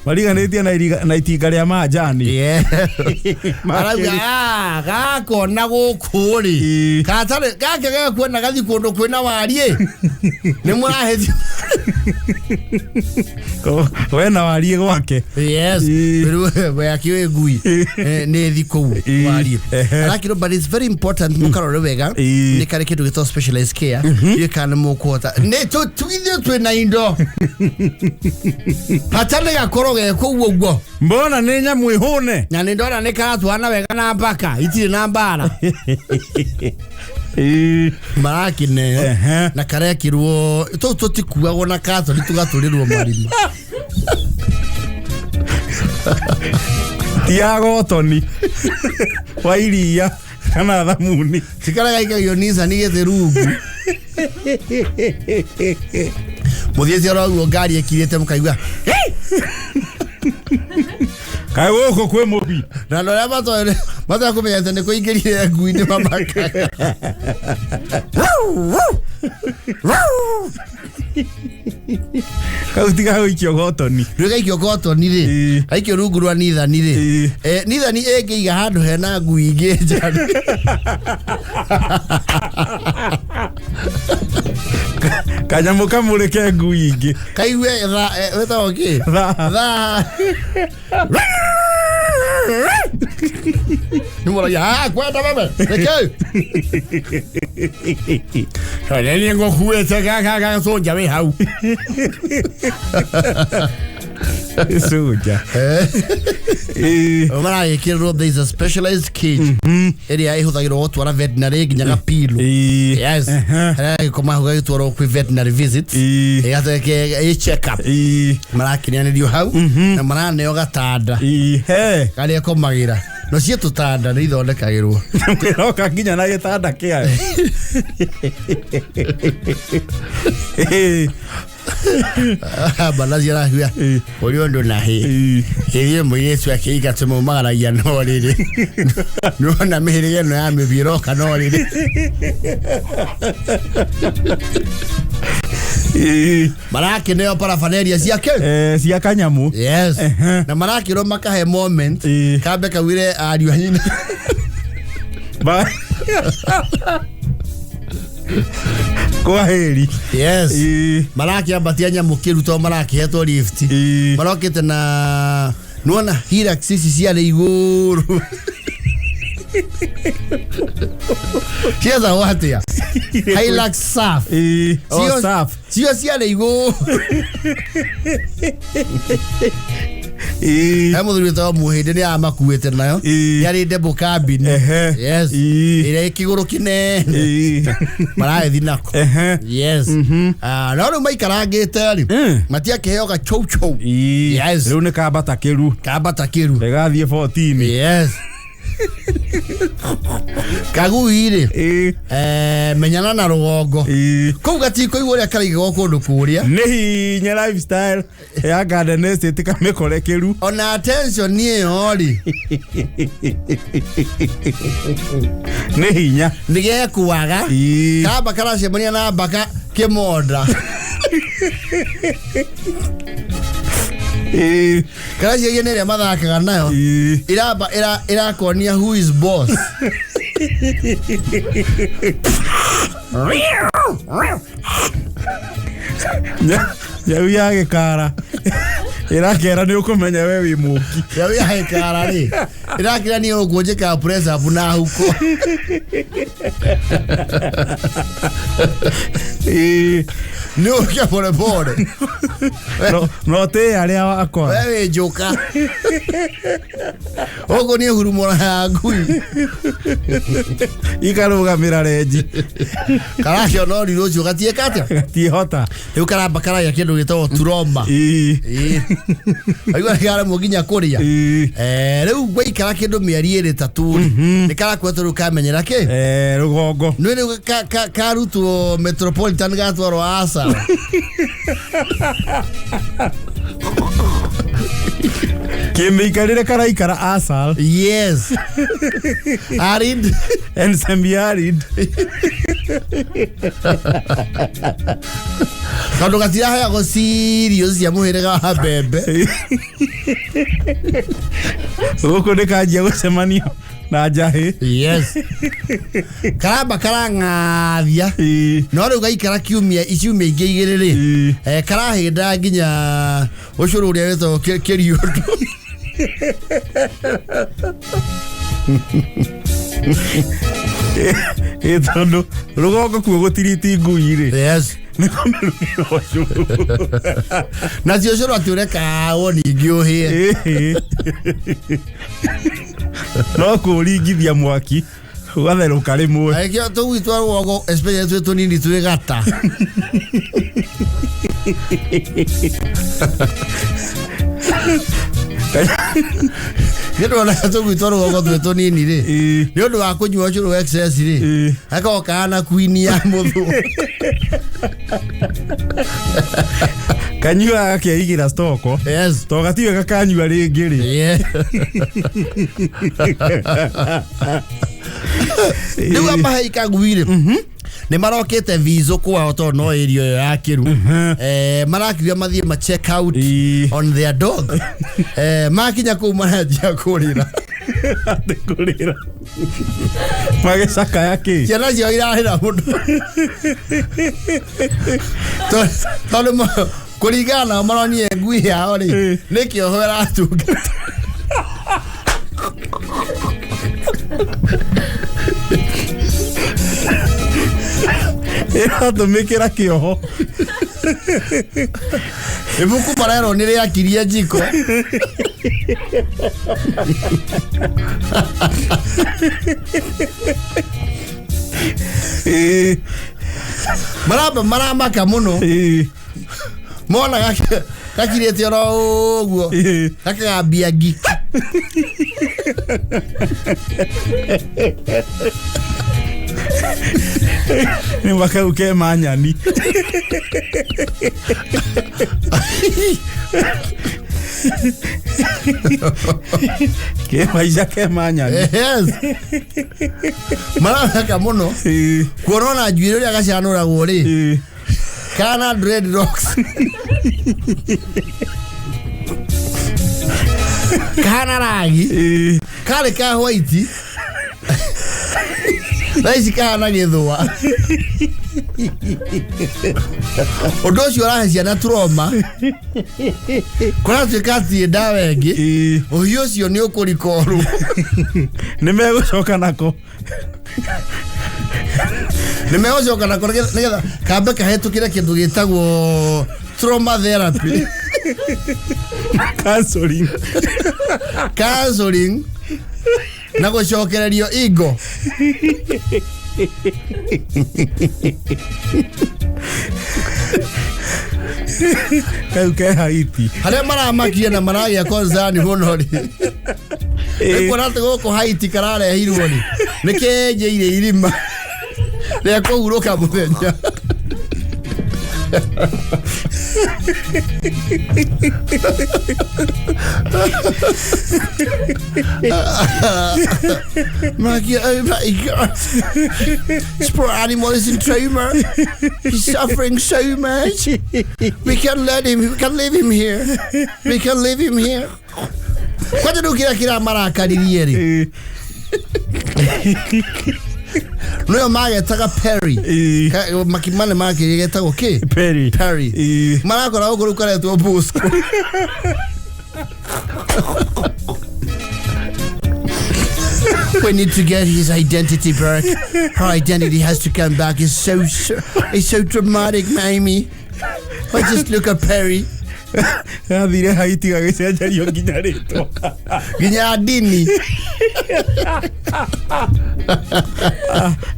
Mariganĩtie na na itinga rĩa manjani. Yeah. Arauga, "Ah, gakona gũkũ rĩ, gatarĩ gake gekuona gathi kũndũ kwĩna wariĩ nĩ mũrahĩtia." Wena wariĩ gwake. Yes. Rĩu we akĩũĩ ngui nĩ thi kũu wariĩ. Arakĩrwo, but it's very important mũkarore wega nĩ karĩ kĩndũ gĩtagwo specialized care. Ndiũĩ kana nĩ mũkũhota, nĩ ithuĩ twĩna indo hatarĩ gakorwo ge kũu ũguo. Mbona nĩ nyamũ ĩhũne. Na nĩ ndona nĩ karatwarana wega na mbaka itirĩ na mbara. Marakineo na karekirwo tũu tũtikuagwo na katoni tũgatũrĩrwo marima. Ti ya gotoni wa iria kana thamuni. Tikara gaikagio Nissan gĩthĩ rungu mũthiĩte oro ũguo ngari ĩkirĩte mũkaigua. Kaĩ gũkũ kwĩ mũbi. Na andũ arĩa matoĩ matoĩ kũmenya atĩ nĩ kũingĩrire ngui nĩ mamakaga. Kau tigagũikio gotoni. Rĩu gaikio gotoni rĩ, gaikio rungu rwa Nissan rĩ, Nissan ĩngĩiga handũ hena ngui ingĩ nja. Kanyamũ kamũrĩke ngui ingĩ. Kaigue wĩtagwo kĩ? Thaa. Thaa. Nĩ mũragia, "Ah, kwenda bebe reke nĩ ngũkuĩte gaka gacũnja wĩ hau." Cũnja. Maragĩkĩrĩrwo there is a specialized cage ĩrĩa ĩhũthagĩrwo gũtwara veterinary nginya gapilo. Yes. Harĩa gagĩkoma hau gagĩtwarwo kwĩ veterinary visits. Ĩgatweke ĩ check up. Marakinyanĩrio hau na maraneo gatanda He. karĩa komagĩra, no ciĩ tũtanda nĩ ithondekagĩrwo. Ĩroka nginya na gĩtanda kĩayo. Banaci arahuia ũrĩ ũndũ na hĩ ĩthiĩ mũirĩtu akĩiga tũmumagaragia no rĩrĩ nĩwona mĩhĩrĩga ĩno ya mĩbi ĩroka no rĩrĩ. Marakĩneo paraphernalia ciake. Cia kanyamũ. Yes. Na marakĩrwo makahe moment kambe kaugire ariũ a nyina. Bye. Kwa heri. Yes. Marakĩambatia nyamũ kĩru tondũ marakĩhetwo lift. Marokĩte na nĩwona Hilux ici ciarĩ igũrũ cietagwo atĩa? Hilux Surf. O surf. Cio ciarĩ igũrũ. He mũthuri wĩtagwo Mũhĩndĩ nĩ amakuĩte nayo. Nĩ arĩ double cabin. Yes. Ĩrĩa ĩ kĩgũrũ kĩnene. Maragĩthiĩ nako. Yes. Ah, no rĩu maikarangĩte rĩ, matiakĩheo gachou chou. Yes. Rĩu nĩ kambata kĩru. Kambata kĩru. Ĩgathiĩ 14. Yes. Kagui rĩ, menyana na rũgongo kũu gatikũigua ũrĩa karaigagwo kũndũ kũrĩa. Nĩ hinya lifestyle ya Garden Estate kamĩkore kĩru. Ona attention ĩyo rĩ. Nĩ hinya. Nĩ gekuaga. Kamba karacemania na mbaka kĩmonda. Karaciaria nĩ ĩrĩa mathakaga nayo. Iramba ĩrakonia who is boss. Nyau ya gĩkara ĩrakera nĩ ũkũmenya we wĩ mũki. Nyau ya gĩkara rĩ ĩrakĩra niĩ ũguo njĩkaga press up na huko. Nĩ ũke pole pole. No tĩ arĩa wakora. We wĩ njoka. Ũguo nĩ hurumũra ya ngui. Ikarũgamĩra renji. Karakĩona ũrirũ ũcio gatiĩka atĩa? Gatiĩhota. Rĩu karamba karagĩa kĩndũ gĩtagwo trauma. Ĩĩ. Aigua nĩ karemwo nginya kũrĩa. Ĩĩ. Rĩu gwaikara kĩndũ mĩeri ĩrĩ ĩtatũ rĩ, nĩ karakwetwo rĩu kamenyera kĩ? Rũgongo. Nĩ rĩu karutwo Metropolitan gatwarwo Asa. Kĩmĩikarĩre karaikara Asal. Yes. Arid. And semi-arid. Tondũ gatiraheagwo cereal cia mũhĩrĩga wa mbembe. Gũkũ nĩ kanjia gũcemania na njahĩ. Yes. Karamba karang'athia. No rĩu gaikara kiumia iciumia ingĩ igĩrĩ rĩ, karahĩnda nginya ũcũrũ ũrĩa wĩtagwo kĩriũndũ. Ĩ tondũ rũgongo kuo gũtiriti ngui rĩ. Yes. Nĩ kũmĩrugĩra ũcũrũ. Nacio ũcũrũ atĩ ũrekawo ningĩ ũhĩe. No kũringithia mwaki ũgatherũka rĩmwe. Nĩkĩo tũgui twa rũgongo especially twĩ tũnini twĩ gata. Nĩ ndona tũgui twa rũgongo twĩ tũnini rĩ, nĩ ũndũ wa kũnyua ũcũrũ excess rĩ, gakoragwo kahana queen ya mũthũngũ. Kanyuaga gakeigĩra stoko. Yes. To gatiũĩ gakanyua rĩngĩ rĩ. Yeah. Rĩu amahe ikangui rĩ, nĩ marokĩte visa kwao tondũ no area ĩyo ya Kĩru. Marakiuga mathiĩ ma check out on their dog. Makinya kũu maranjia kũrĩra. Atĩ kũrĩra. Magĩcakaya kĩ? Ciana ciao irarĩra mũno. Tondũ kũringana nao maronire ngui yao rĩ, nĩ kĩoho ĩratungata. Ĩratũmĩkĩra kĩoho. Ibuku marerwo nĩ rĩakirie njiko. Maramba maramaka mũno. Mona gakirĩte oro ũguo. Gakagambia ngi. Nĩ makau ke manyani. Ke maica ke manyani. Yes. Maramaka mũno. Kuona ona njuĩrĩ ũrĩa gacanũragwo rĩ. Kana dreadlocks. Kana rangi. Karĩ ka white. Thaa ici kahana gĩthũa. Ũndũ ũcio ũrahe ciana trauma. Kũratuĩka atĩ ndawa ĩngĩ, ũhiũ ũcio nĩ ũkũrikorwo. Nĩ megũcoka nako. Nĩ megũcoka nako nĩgetha kambe kahĩtũkĩre kĩndũ gĩtagwo trauma therapy. Counseling. Counseling. Na gũcokererio ingo. Kau ke Haiti. Harĩa maramakia na maragĩa concern mũno rĩ. Nĩ kuona atĩ gũkũ Haiti kararehirwo rĩ, nĩ kenjeire irima rĩa kũhurũka mũthenya. Maggie, oh my God. This poor animal is in trauma. He's suffering so much. We can't let him, we can't leave him here. We can't leave him here. Kwanja rĩu kĩrĩa kĩramarakaririe rĩ. Noyo magetaga Perry. Ĩĩ. Makimane makĩgetagwo kĩ? Perry. Perry. Ĩĩ. Marakora gũkũ rĩu karetwo Bosco. We need to get his identity back. Her identity has to come back. It's so dramatic, Mamie. I just look at Perry. Athire Haiti gagĩcenjerio nginya rĩtwa. Nginya ndini.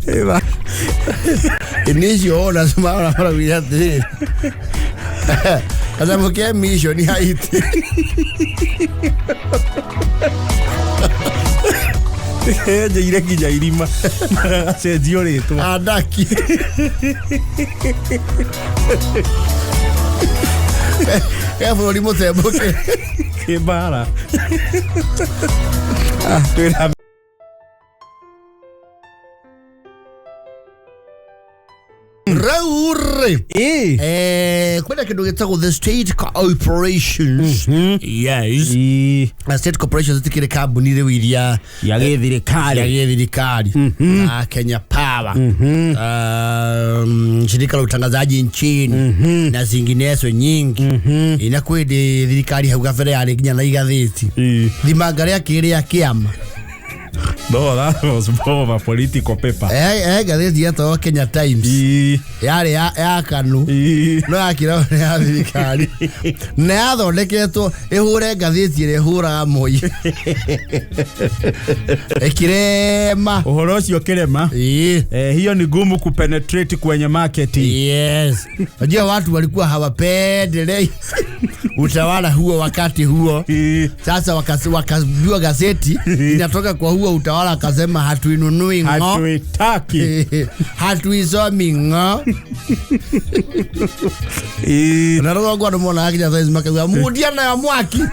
Ĩba. Inĩcio ona mara maraugire atĩrĩrĩ. Kanyamũ ke mission Haiti. Enjeire nginya irima. Acenjio rĩtwa. Andaki. Ke bũrũri mũtembũke. Kĩmbara. Twĩna Rĩu rĩ. Ĩĩ. Kwĩna kĩndũ gĩtagwo the state corporations. Yes. Ĩĩ. Na state corporations itikĩrĩ kambuni rĩu iria Ya gĩthirikari. ya gĩthirikari na Kenya Power, shirika la utangazaji nchini na zinginezo nyingi. Ina kwĩ ndĩ thirikari hau gabere yarĩ nginya na igathĩti Ĩĩ. thimanga rĩa kĩrĩ rĩa kĩama. No, that was more of a political paper. Ngathĩti yetagwo Kenya Times. Ĩĩ. Yarĩ ya KANU. Ĩĩ. No yakĩra nĩ ya thirikari na yathondeketwo ĩhũre ngathĩti ĩrĩa ĩhũraga Moi ĩkĩrema. Ũhoro ũcio kĩrema. Ĩĩ. Hiyo ni gumu kupenetrate kwenye market. Yes. Unajua watu walikuwa hawapendelei utawala huo wakati huo. Ĩĩ. Sasa wakajua gazeti inatoka kwa huo utawala, akasema hatuinunui ng'o. Hatuitaki. Hatuisomi ng'o. Ĩĩ. Na rũgongo andũ monaga nginya thaa ici makauga mundia nayo mwaki.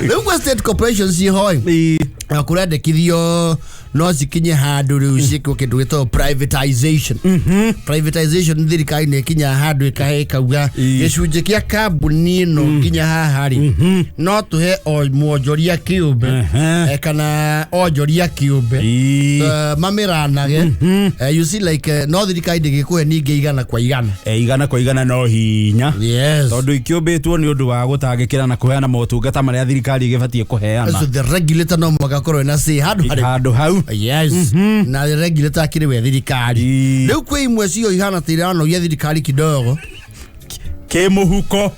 Rĩu kwa state corporations ciĩho Ĩĩ. na kũrendekithio no cikinye handũ rĩu ciĩkwo kĩndũ gĩtagwo privatization. Privatization thirikari nĩ ĩkinyaga handũ ĩkahe ĩkauga Ĩĩ. gĩcunjĩ kĩa kambuni ĩno nginya haha rĩ no tũhe o mwonjoria kĩũmbe kana onjoria kĩũmbe. Ĩĩ. Mamĩranage. You see like no thirikari ndĩgĩkũhe ningĩ igana kwa igana. Igana kwa igana no hinya. Yes. Tondũ ikĩũmbĩtwo nĩ ũndũ wa gũtangĩkĩra na kũheana motungata marĩa thirikari ĩgĩbatiĩ kũheana. So the regulator no mũhaka akorwo ena say handũ harĩ Handũ hau. Yes. Na regulator akĩrĩ we thirikari. Ĩĩ. Rĩu kwĩ imwe cio ihana ta iranogia thirikari kidogo. Kĩmũhuko.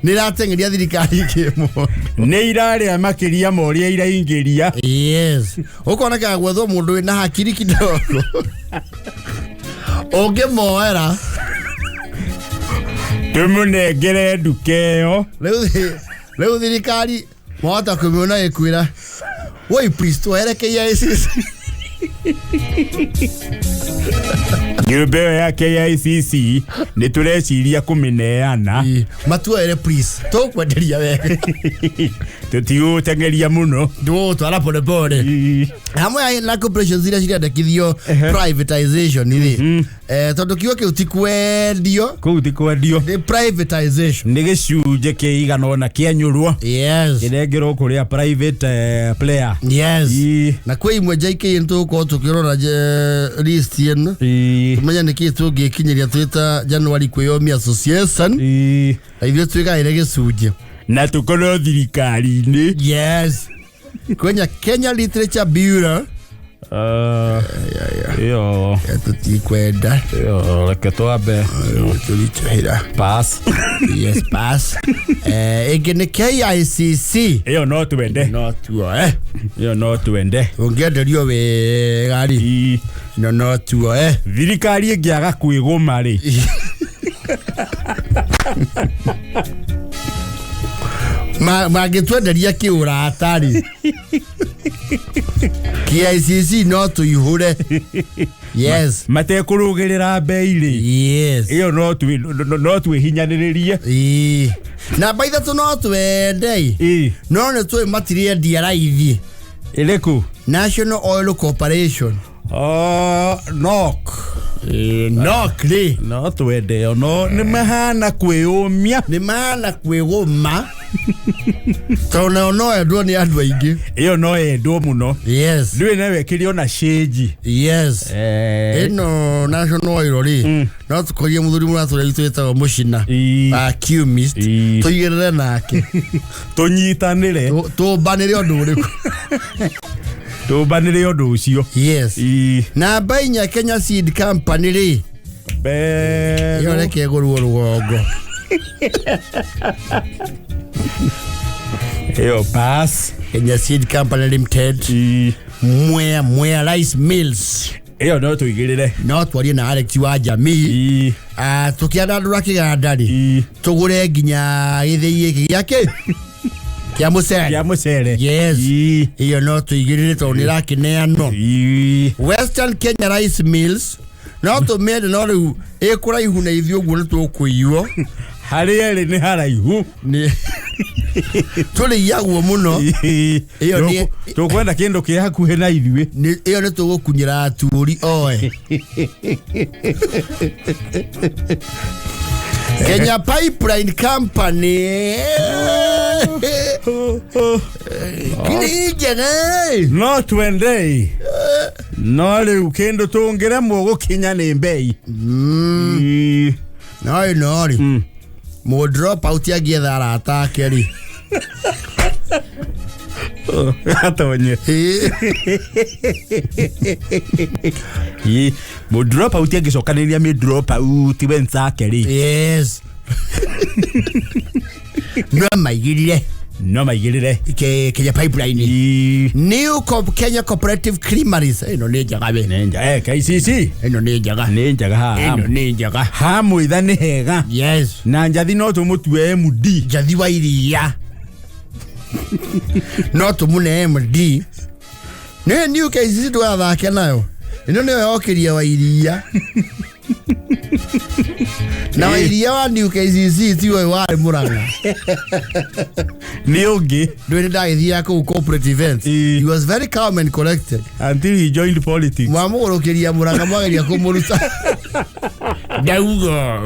Nĩ irateng'eria thirikari kĩmũhuko. Nĩ irarĩa makĩria ma ũrĩa iraingĩria. Yes. Ũkoneka gwethwo mũndũ wĩna hakiri kidogo. Ũngĩmoera. Tũmũnengere nduka ĩyo. Rĩu thirikari mwahota kũmĩona ĩkwĩra woi please twehere KICC. Nyũmba ĩyo ya KICC nĩ tũreciria kũmĩneana. Matuoere please tũkwenderia wega. Tũtigũteng'eria mũno. Tũgũtwara pole pole. Hamwe na corporations iria cirendekithio privatization rĩ, tondũ kiugo kĩu ti kwendio. Kũu ti kwendio. Nĩ privatization. Nĩ gĩcunjĩ kĩigana ũna kĩenyũrwo. Yes. Kĩnengerwo kũrĩa private player. Yes. Na kwĩ imwe JK tũgũkorwo tũkĩrora list ĩno. Tũmenye nĩkĩĩ tũngĩkinyĩria twĩta January kwĩyomia association. Na ithuĩ twĩgaĩre gĩcunjĩ. Na tũkorwo thirikari-inĩ. Yes. Kwenya Kenya Literature Bureau. Ĩyo. Tũtikwenda. Ĩyo reke twambe. Tũritũhĩra. Pass. Yes, pass. Ĩngĩ nĩ KICC. Ĩyo no twende. No tuoe. Ĩyo no twende. Ũngĩenderio wega rĩ. No tuoe. Thirikari ĩngĩaga kwĩgũma rĩ. Mangĩtwenderia kĩũrata rĩ. KICC no tũihũre. Yes. Matekũrũgĩrĩra mbei rĩ. Yes. Ĩyo no twĩhinyanĩrĩrie. Ĩĩ. Namba ithatũ no twende. No nĩ tũĩ matirĩendia raithi. Ĩrĩkũ? National Oil Corporation. NOC. NOC rĩ. No twende ĩyo no nĩ mahana kwĩyũmia. Nĩ mahana kwĩgũma. Tondũ nayo no endwo nĩ andũ aingĩ. Ĩyo no yendwo mũno. Yes. Ndũĩ no wekĩrio na cĩnji. Yes. Ĩno National Oil rĩ, no tũkorie mũthuri mũratũrĩa witũ wĩtagwo Mũcina Alchemist, tũigĩrĩre nake. Tũnyitanĩre. Tũmbanĩre ũndũ ũrĩkũ? Tũmbanĩre ũndũ ũcio. Yes. Namba 4 Kenya Seed Company rĩ, ĩyo reke ĩgũrwo rũgongo. Ĩyo pass. Kenya Seed Company Limited. Mwea Rice Mills. Ĩyo no tũigĩrĩre. No twarie na Alex wa Jamii. Tũkĩandandũra kĩganda rĩ, tũgũre nginya gĩthĩi gĩkĩ gĩa kĩ? Kĩa mũcere. Kĩa mũcere. Yes. Ĩyo no tũigĩrĩre tondũ nĩ ĩrakĩneanwo. Western Kenya Rice Mills. No tũmĩende no rĩu ĩkũraihu na ithuĩ ũguo nĩ tũkũiywo. Harĩa ĩrĩ nĩ haraihu. Tũrĩiyagwo mũno. Ĩyo nĩ tũkwenda kĩndũ kĩ hakuhĩ na ithuĩ. Ĩyo nĩ tũgũkunyĩra aturi oe. Kenya Pipeline Company. Kĩrĩ njega. No twende. No rĩu kĩndũ tũngĩremwo gũkinya nĩ mbei. No ĩno rĩ, mũ drop out angĩetha arata ake rĩ. Atonye. Mũ drop out angĩcokanĩrĩria mĩ drop out wenzake rĩ. Yes. No maigĩrĩre. No maigĩrĩre. Kenya Pipeline. New Kenya Cooperative Creameries. Ĩno nĩ njega we. Nĩ njega. KCC. Ĩno nĩ njega. Nĩ njega haha. Ĩno nĩ njega. Ha mũitha nĩ hega. Yes. Na njathi no tũmũtue MD. Njathi wa iria. No tũmũne MD. Nĩ New KCC ndũgathake nayo. Ĩno nĩyo yokĩria wa iria. Na wa iria wa New KCC ti ũyũ warĩ Mũrang'a. Nĩ ũngĩ. Ndũĩ nĩ ndagĩthiaga kũu corporate events. He was very calm and collected. Until he joined politics. Mwamũgũrũkĩria Mũrang'a mwageria kũmũruta. Ndauga.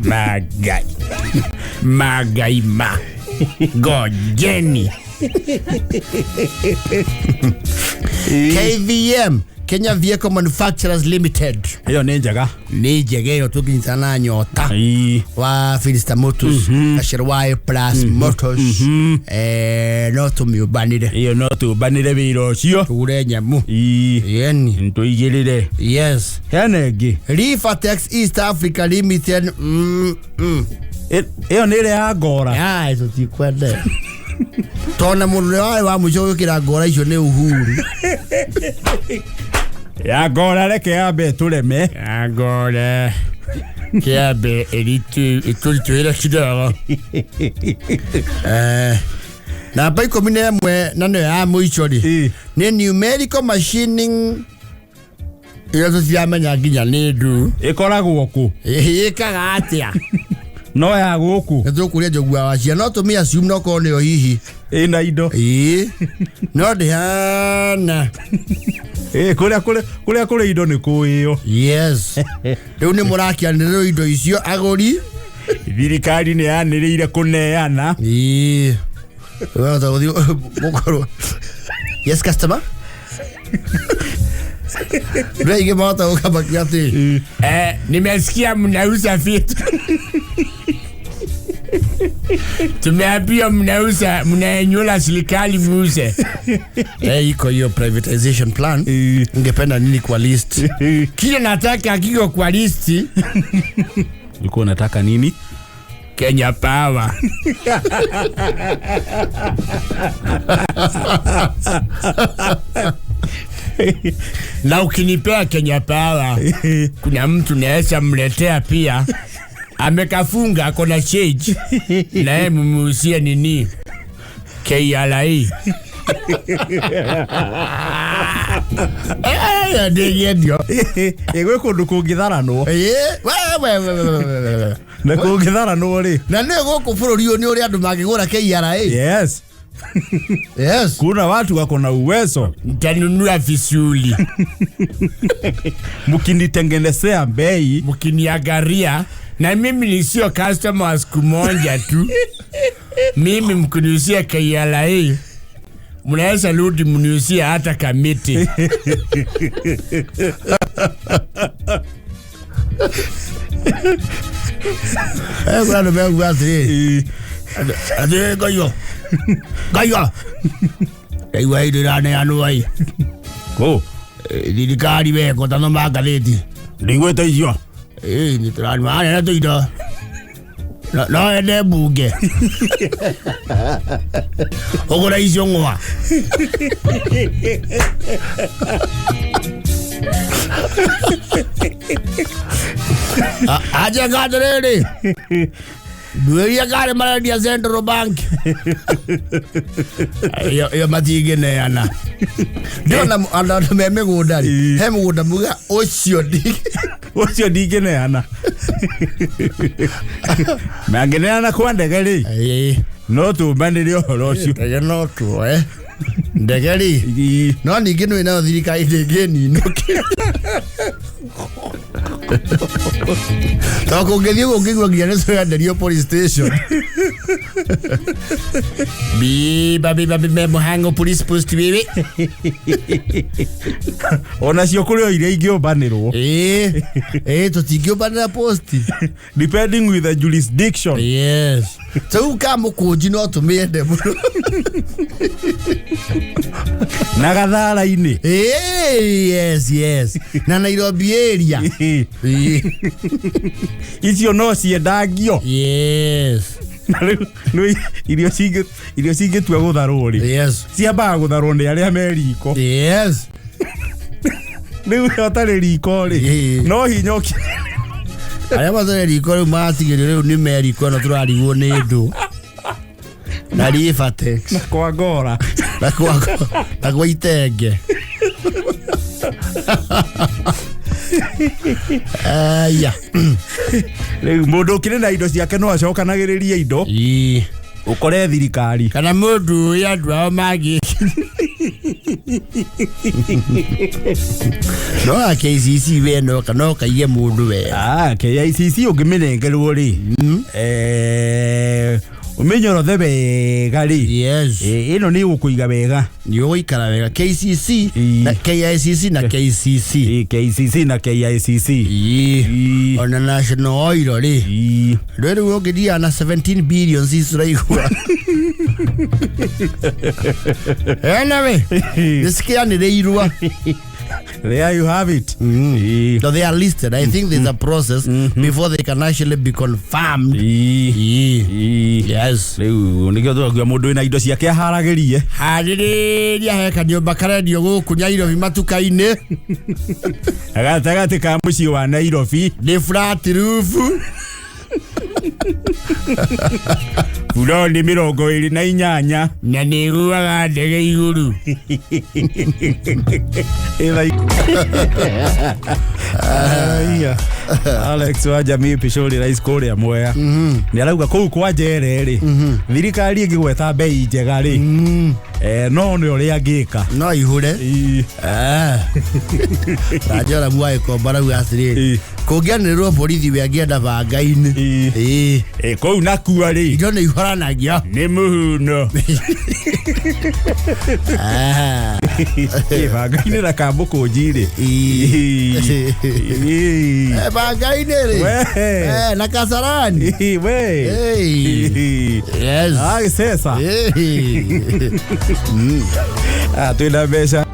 Magai. Magai ma. Ngojeni. KVM, Kenya Vehicle Manufacturers Limited. Ĩyo nĩ njega. Nĩ njega ĩyo tũngĩnyitana na Nyota wa Filista Motors, Gacĩrũ Plus Motors. No tũmĩũmbanĩre. Ĩyo no tũmbanĩre wĩra ũcio. Tũgũre nyamũ. Yeni. Tũigĩrĩre. Yes. Hena ĩngĩ. Rifatex East Africa Limited. Ĩyo nĩ ĩrĩa ya ngora. Ya, tũtikwenda. Tona mũndũ ũrĩa warĩ wa mũico gwĩkĩra ngora icio nĩ Uhuru. Ya ngora reke yambe tũreme. Ya ngora kĩambe ĩtũritũhĩre kidogo. Namba 11 na nĩyo ya mũico rĩ, nĩ numerical machining. Ĩyo tũtiramenya nginya nĩ ndu. Ĩkoragwo kũ? Ĩkaga atĩa? No ya gũkũ. Nĩ tũkũria njogua wa ciana, no tũmĩ assume no korwo nĩyo hihi. Ĩna indo. No ndĩhana. Kũrĩa kũrĩ indo nĩ kũĩyo. Yes. Rĩu nĩ mũrakĩanĩrĩrwo indo icio agũri. Thirikari nĩ yanĩrĩire kũneana. Wahota gũthiĩ mũkorwo. Yes customer. Ndio ingĩ mahota gũkamakia atĩ. Nimesikia mnauza vitu. Tumeambiwa mnauza, mnaenyola serikali muuze. Iko hiyo privatization plan. Ungependa nini kwa list? Kile nataka kiko kwa list. Ulikuwa unataka nini? Kenya Power. Na ukinipea Kenya Power, kuna mtu naweza mletea pia. Amekafunga ako na change. Na yeye mumuuzie nini? KRA. Ndĩngĩendio. Gwĩ kũndũ kũngĩtharanwo. Na kũngĩtharanwo rĩ. Na nĩ gũkũ bũrũri ũyũ nĩ ũrĩa andũ mangĩgũra KRA. Yes. Yes. Kuna watu wako na uwezo. Nitanunua visuli. Mkinitengenezea bei, mkiniangalia Na mimi ni sio customer wa siku moja tu. Mimi mkiniuzia KRA mnaweza rudi mniuzie hata Kamiti. Kuna andũ mekuga atĩrĩrĩ, atĩrĩrĩ ngaiyo ngaiyo ndaigua indo iraneanwo ĩ. Kũ? Thirikari weko tathoma ngathĩti. Ndiguĩte icio. Ĩĩ nĩ tũraneana tũindo. No ende mbunge ũgũre icio ng'wa. Anjenga atĩrĩrĩ, nduĩria karĩ marendia Central Bank ĩyo matingĩneana. Ndĩrona andũ me mĩgũnda rĩ, he mũgũnda muga ũcio ũcio ndingĩneana. Mangĩneana kwa ndege rĩ, no tũmbanĩre ũhoro ũcio. Ndege no tuoe ndege rĩ, no ningĩ nĩ nayo thirikari ndĩngĩninũkĩra. Tondũ kũngĩthiĩ ũguo ũngĩigua nginya nĩ tũrenderio police station. Biba biba biba Mũhango police post bibi. Onacio kũrĩ o iria ingĩũmbanĩrwo. Ĩĩ ĩĩ tũtingĩũmbanĩra post. Depending with the jurisdiction. Yes. Rĩu ka mũkũnji no tũmĩende mũno. Na gathara-inĩ. Ĩĩ yes yes. Na Nairobi area. Icio no ciendangio. Yes. Na rĩu nĩ irio cingĩtua gũtharwo rĩ. Yes. Ciambaga gũtharwo nĩ arĩa me riko. Yes. Rĩu ũtarĩ riko rĩ, no hinya arĩa matarĩ riko rĩu magatigĩrio rĩu nĩ me riko ĩno tũrarigwo nĩ ndũ. Na Rivertex. Na kwa Ngora. Na kwa Itenge. Aya. Rĩu mũndũ ũkĩrĩ na indo ciake no acokanagĩrĩrie indo. Ĩĩ. Ũkore thirikari. Kana mũndũ ũyũ andũ ao mangĩ. No a KCC we no kana ũkaiye mũndũ we. KICC ũngĩmĩnengerwo rĩ. Ũmĩnyorothe wega rĩ. Yes. Ĩno nĩ ĩgũkũiga wega. Nĩ ũgũikara wega. KCC na KICC na KCC. KCC na KICC. Ona National Oil rĩ. Rĩu ũngĩthiaga na 17 billion ciraigua. Anyway, nĩcikianĩrĩirwo. There you have it. So they are listed. I think there's a process before they can actually be confirmed. Yes. Rĩu nĩkĩo tũrakuga mũndũ wĩna indo ciake aharagĩrie. Harĩrĩria he kanyũmba karendio gũkũ Nairobi matuka-inĩ. Gatagatĩ ka mũciĩ wa Nairobi. Nĩ flat roof. Buroni 28. Na nĩ ĩgũaga ndege igũrũ. Alex wa Jamii Pishori Rais kũrĩa Mwea nĩ arauga kũu kwa Njere rĩ, thirikari ĩngĩgweta bei njega rĩ, no nĩ ũrĩa angĩka no ihũre. Ranjora Mwaĩkomba arauga atĩrĩrĩ, kũngĩanĩrĩrwo borithi we angĩenda banga-inĩ. Kũu nakuo rĩ, indo nĩ ihoranagia. Nĩ mũhuno. Banga-inĩ na kamũkũnji rĩ. Banga-inĩ rĩ. Na Kasarani. Yes. Sesa. Twĩna mbeca.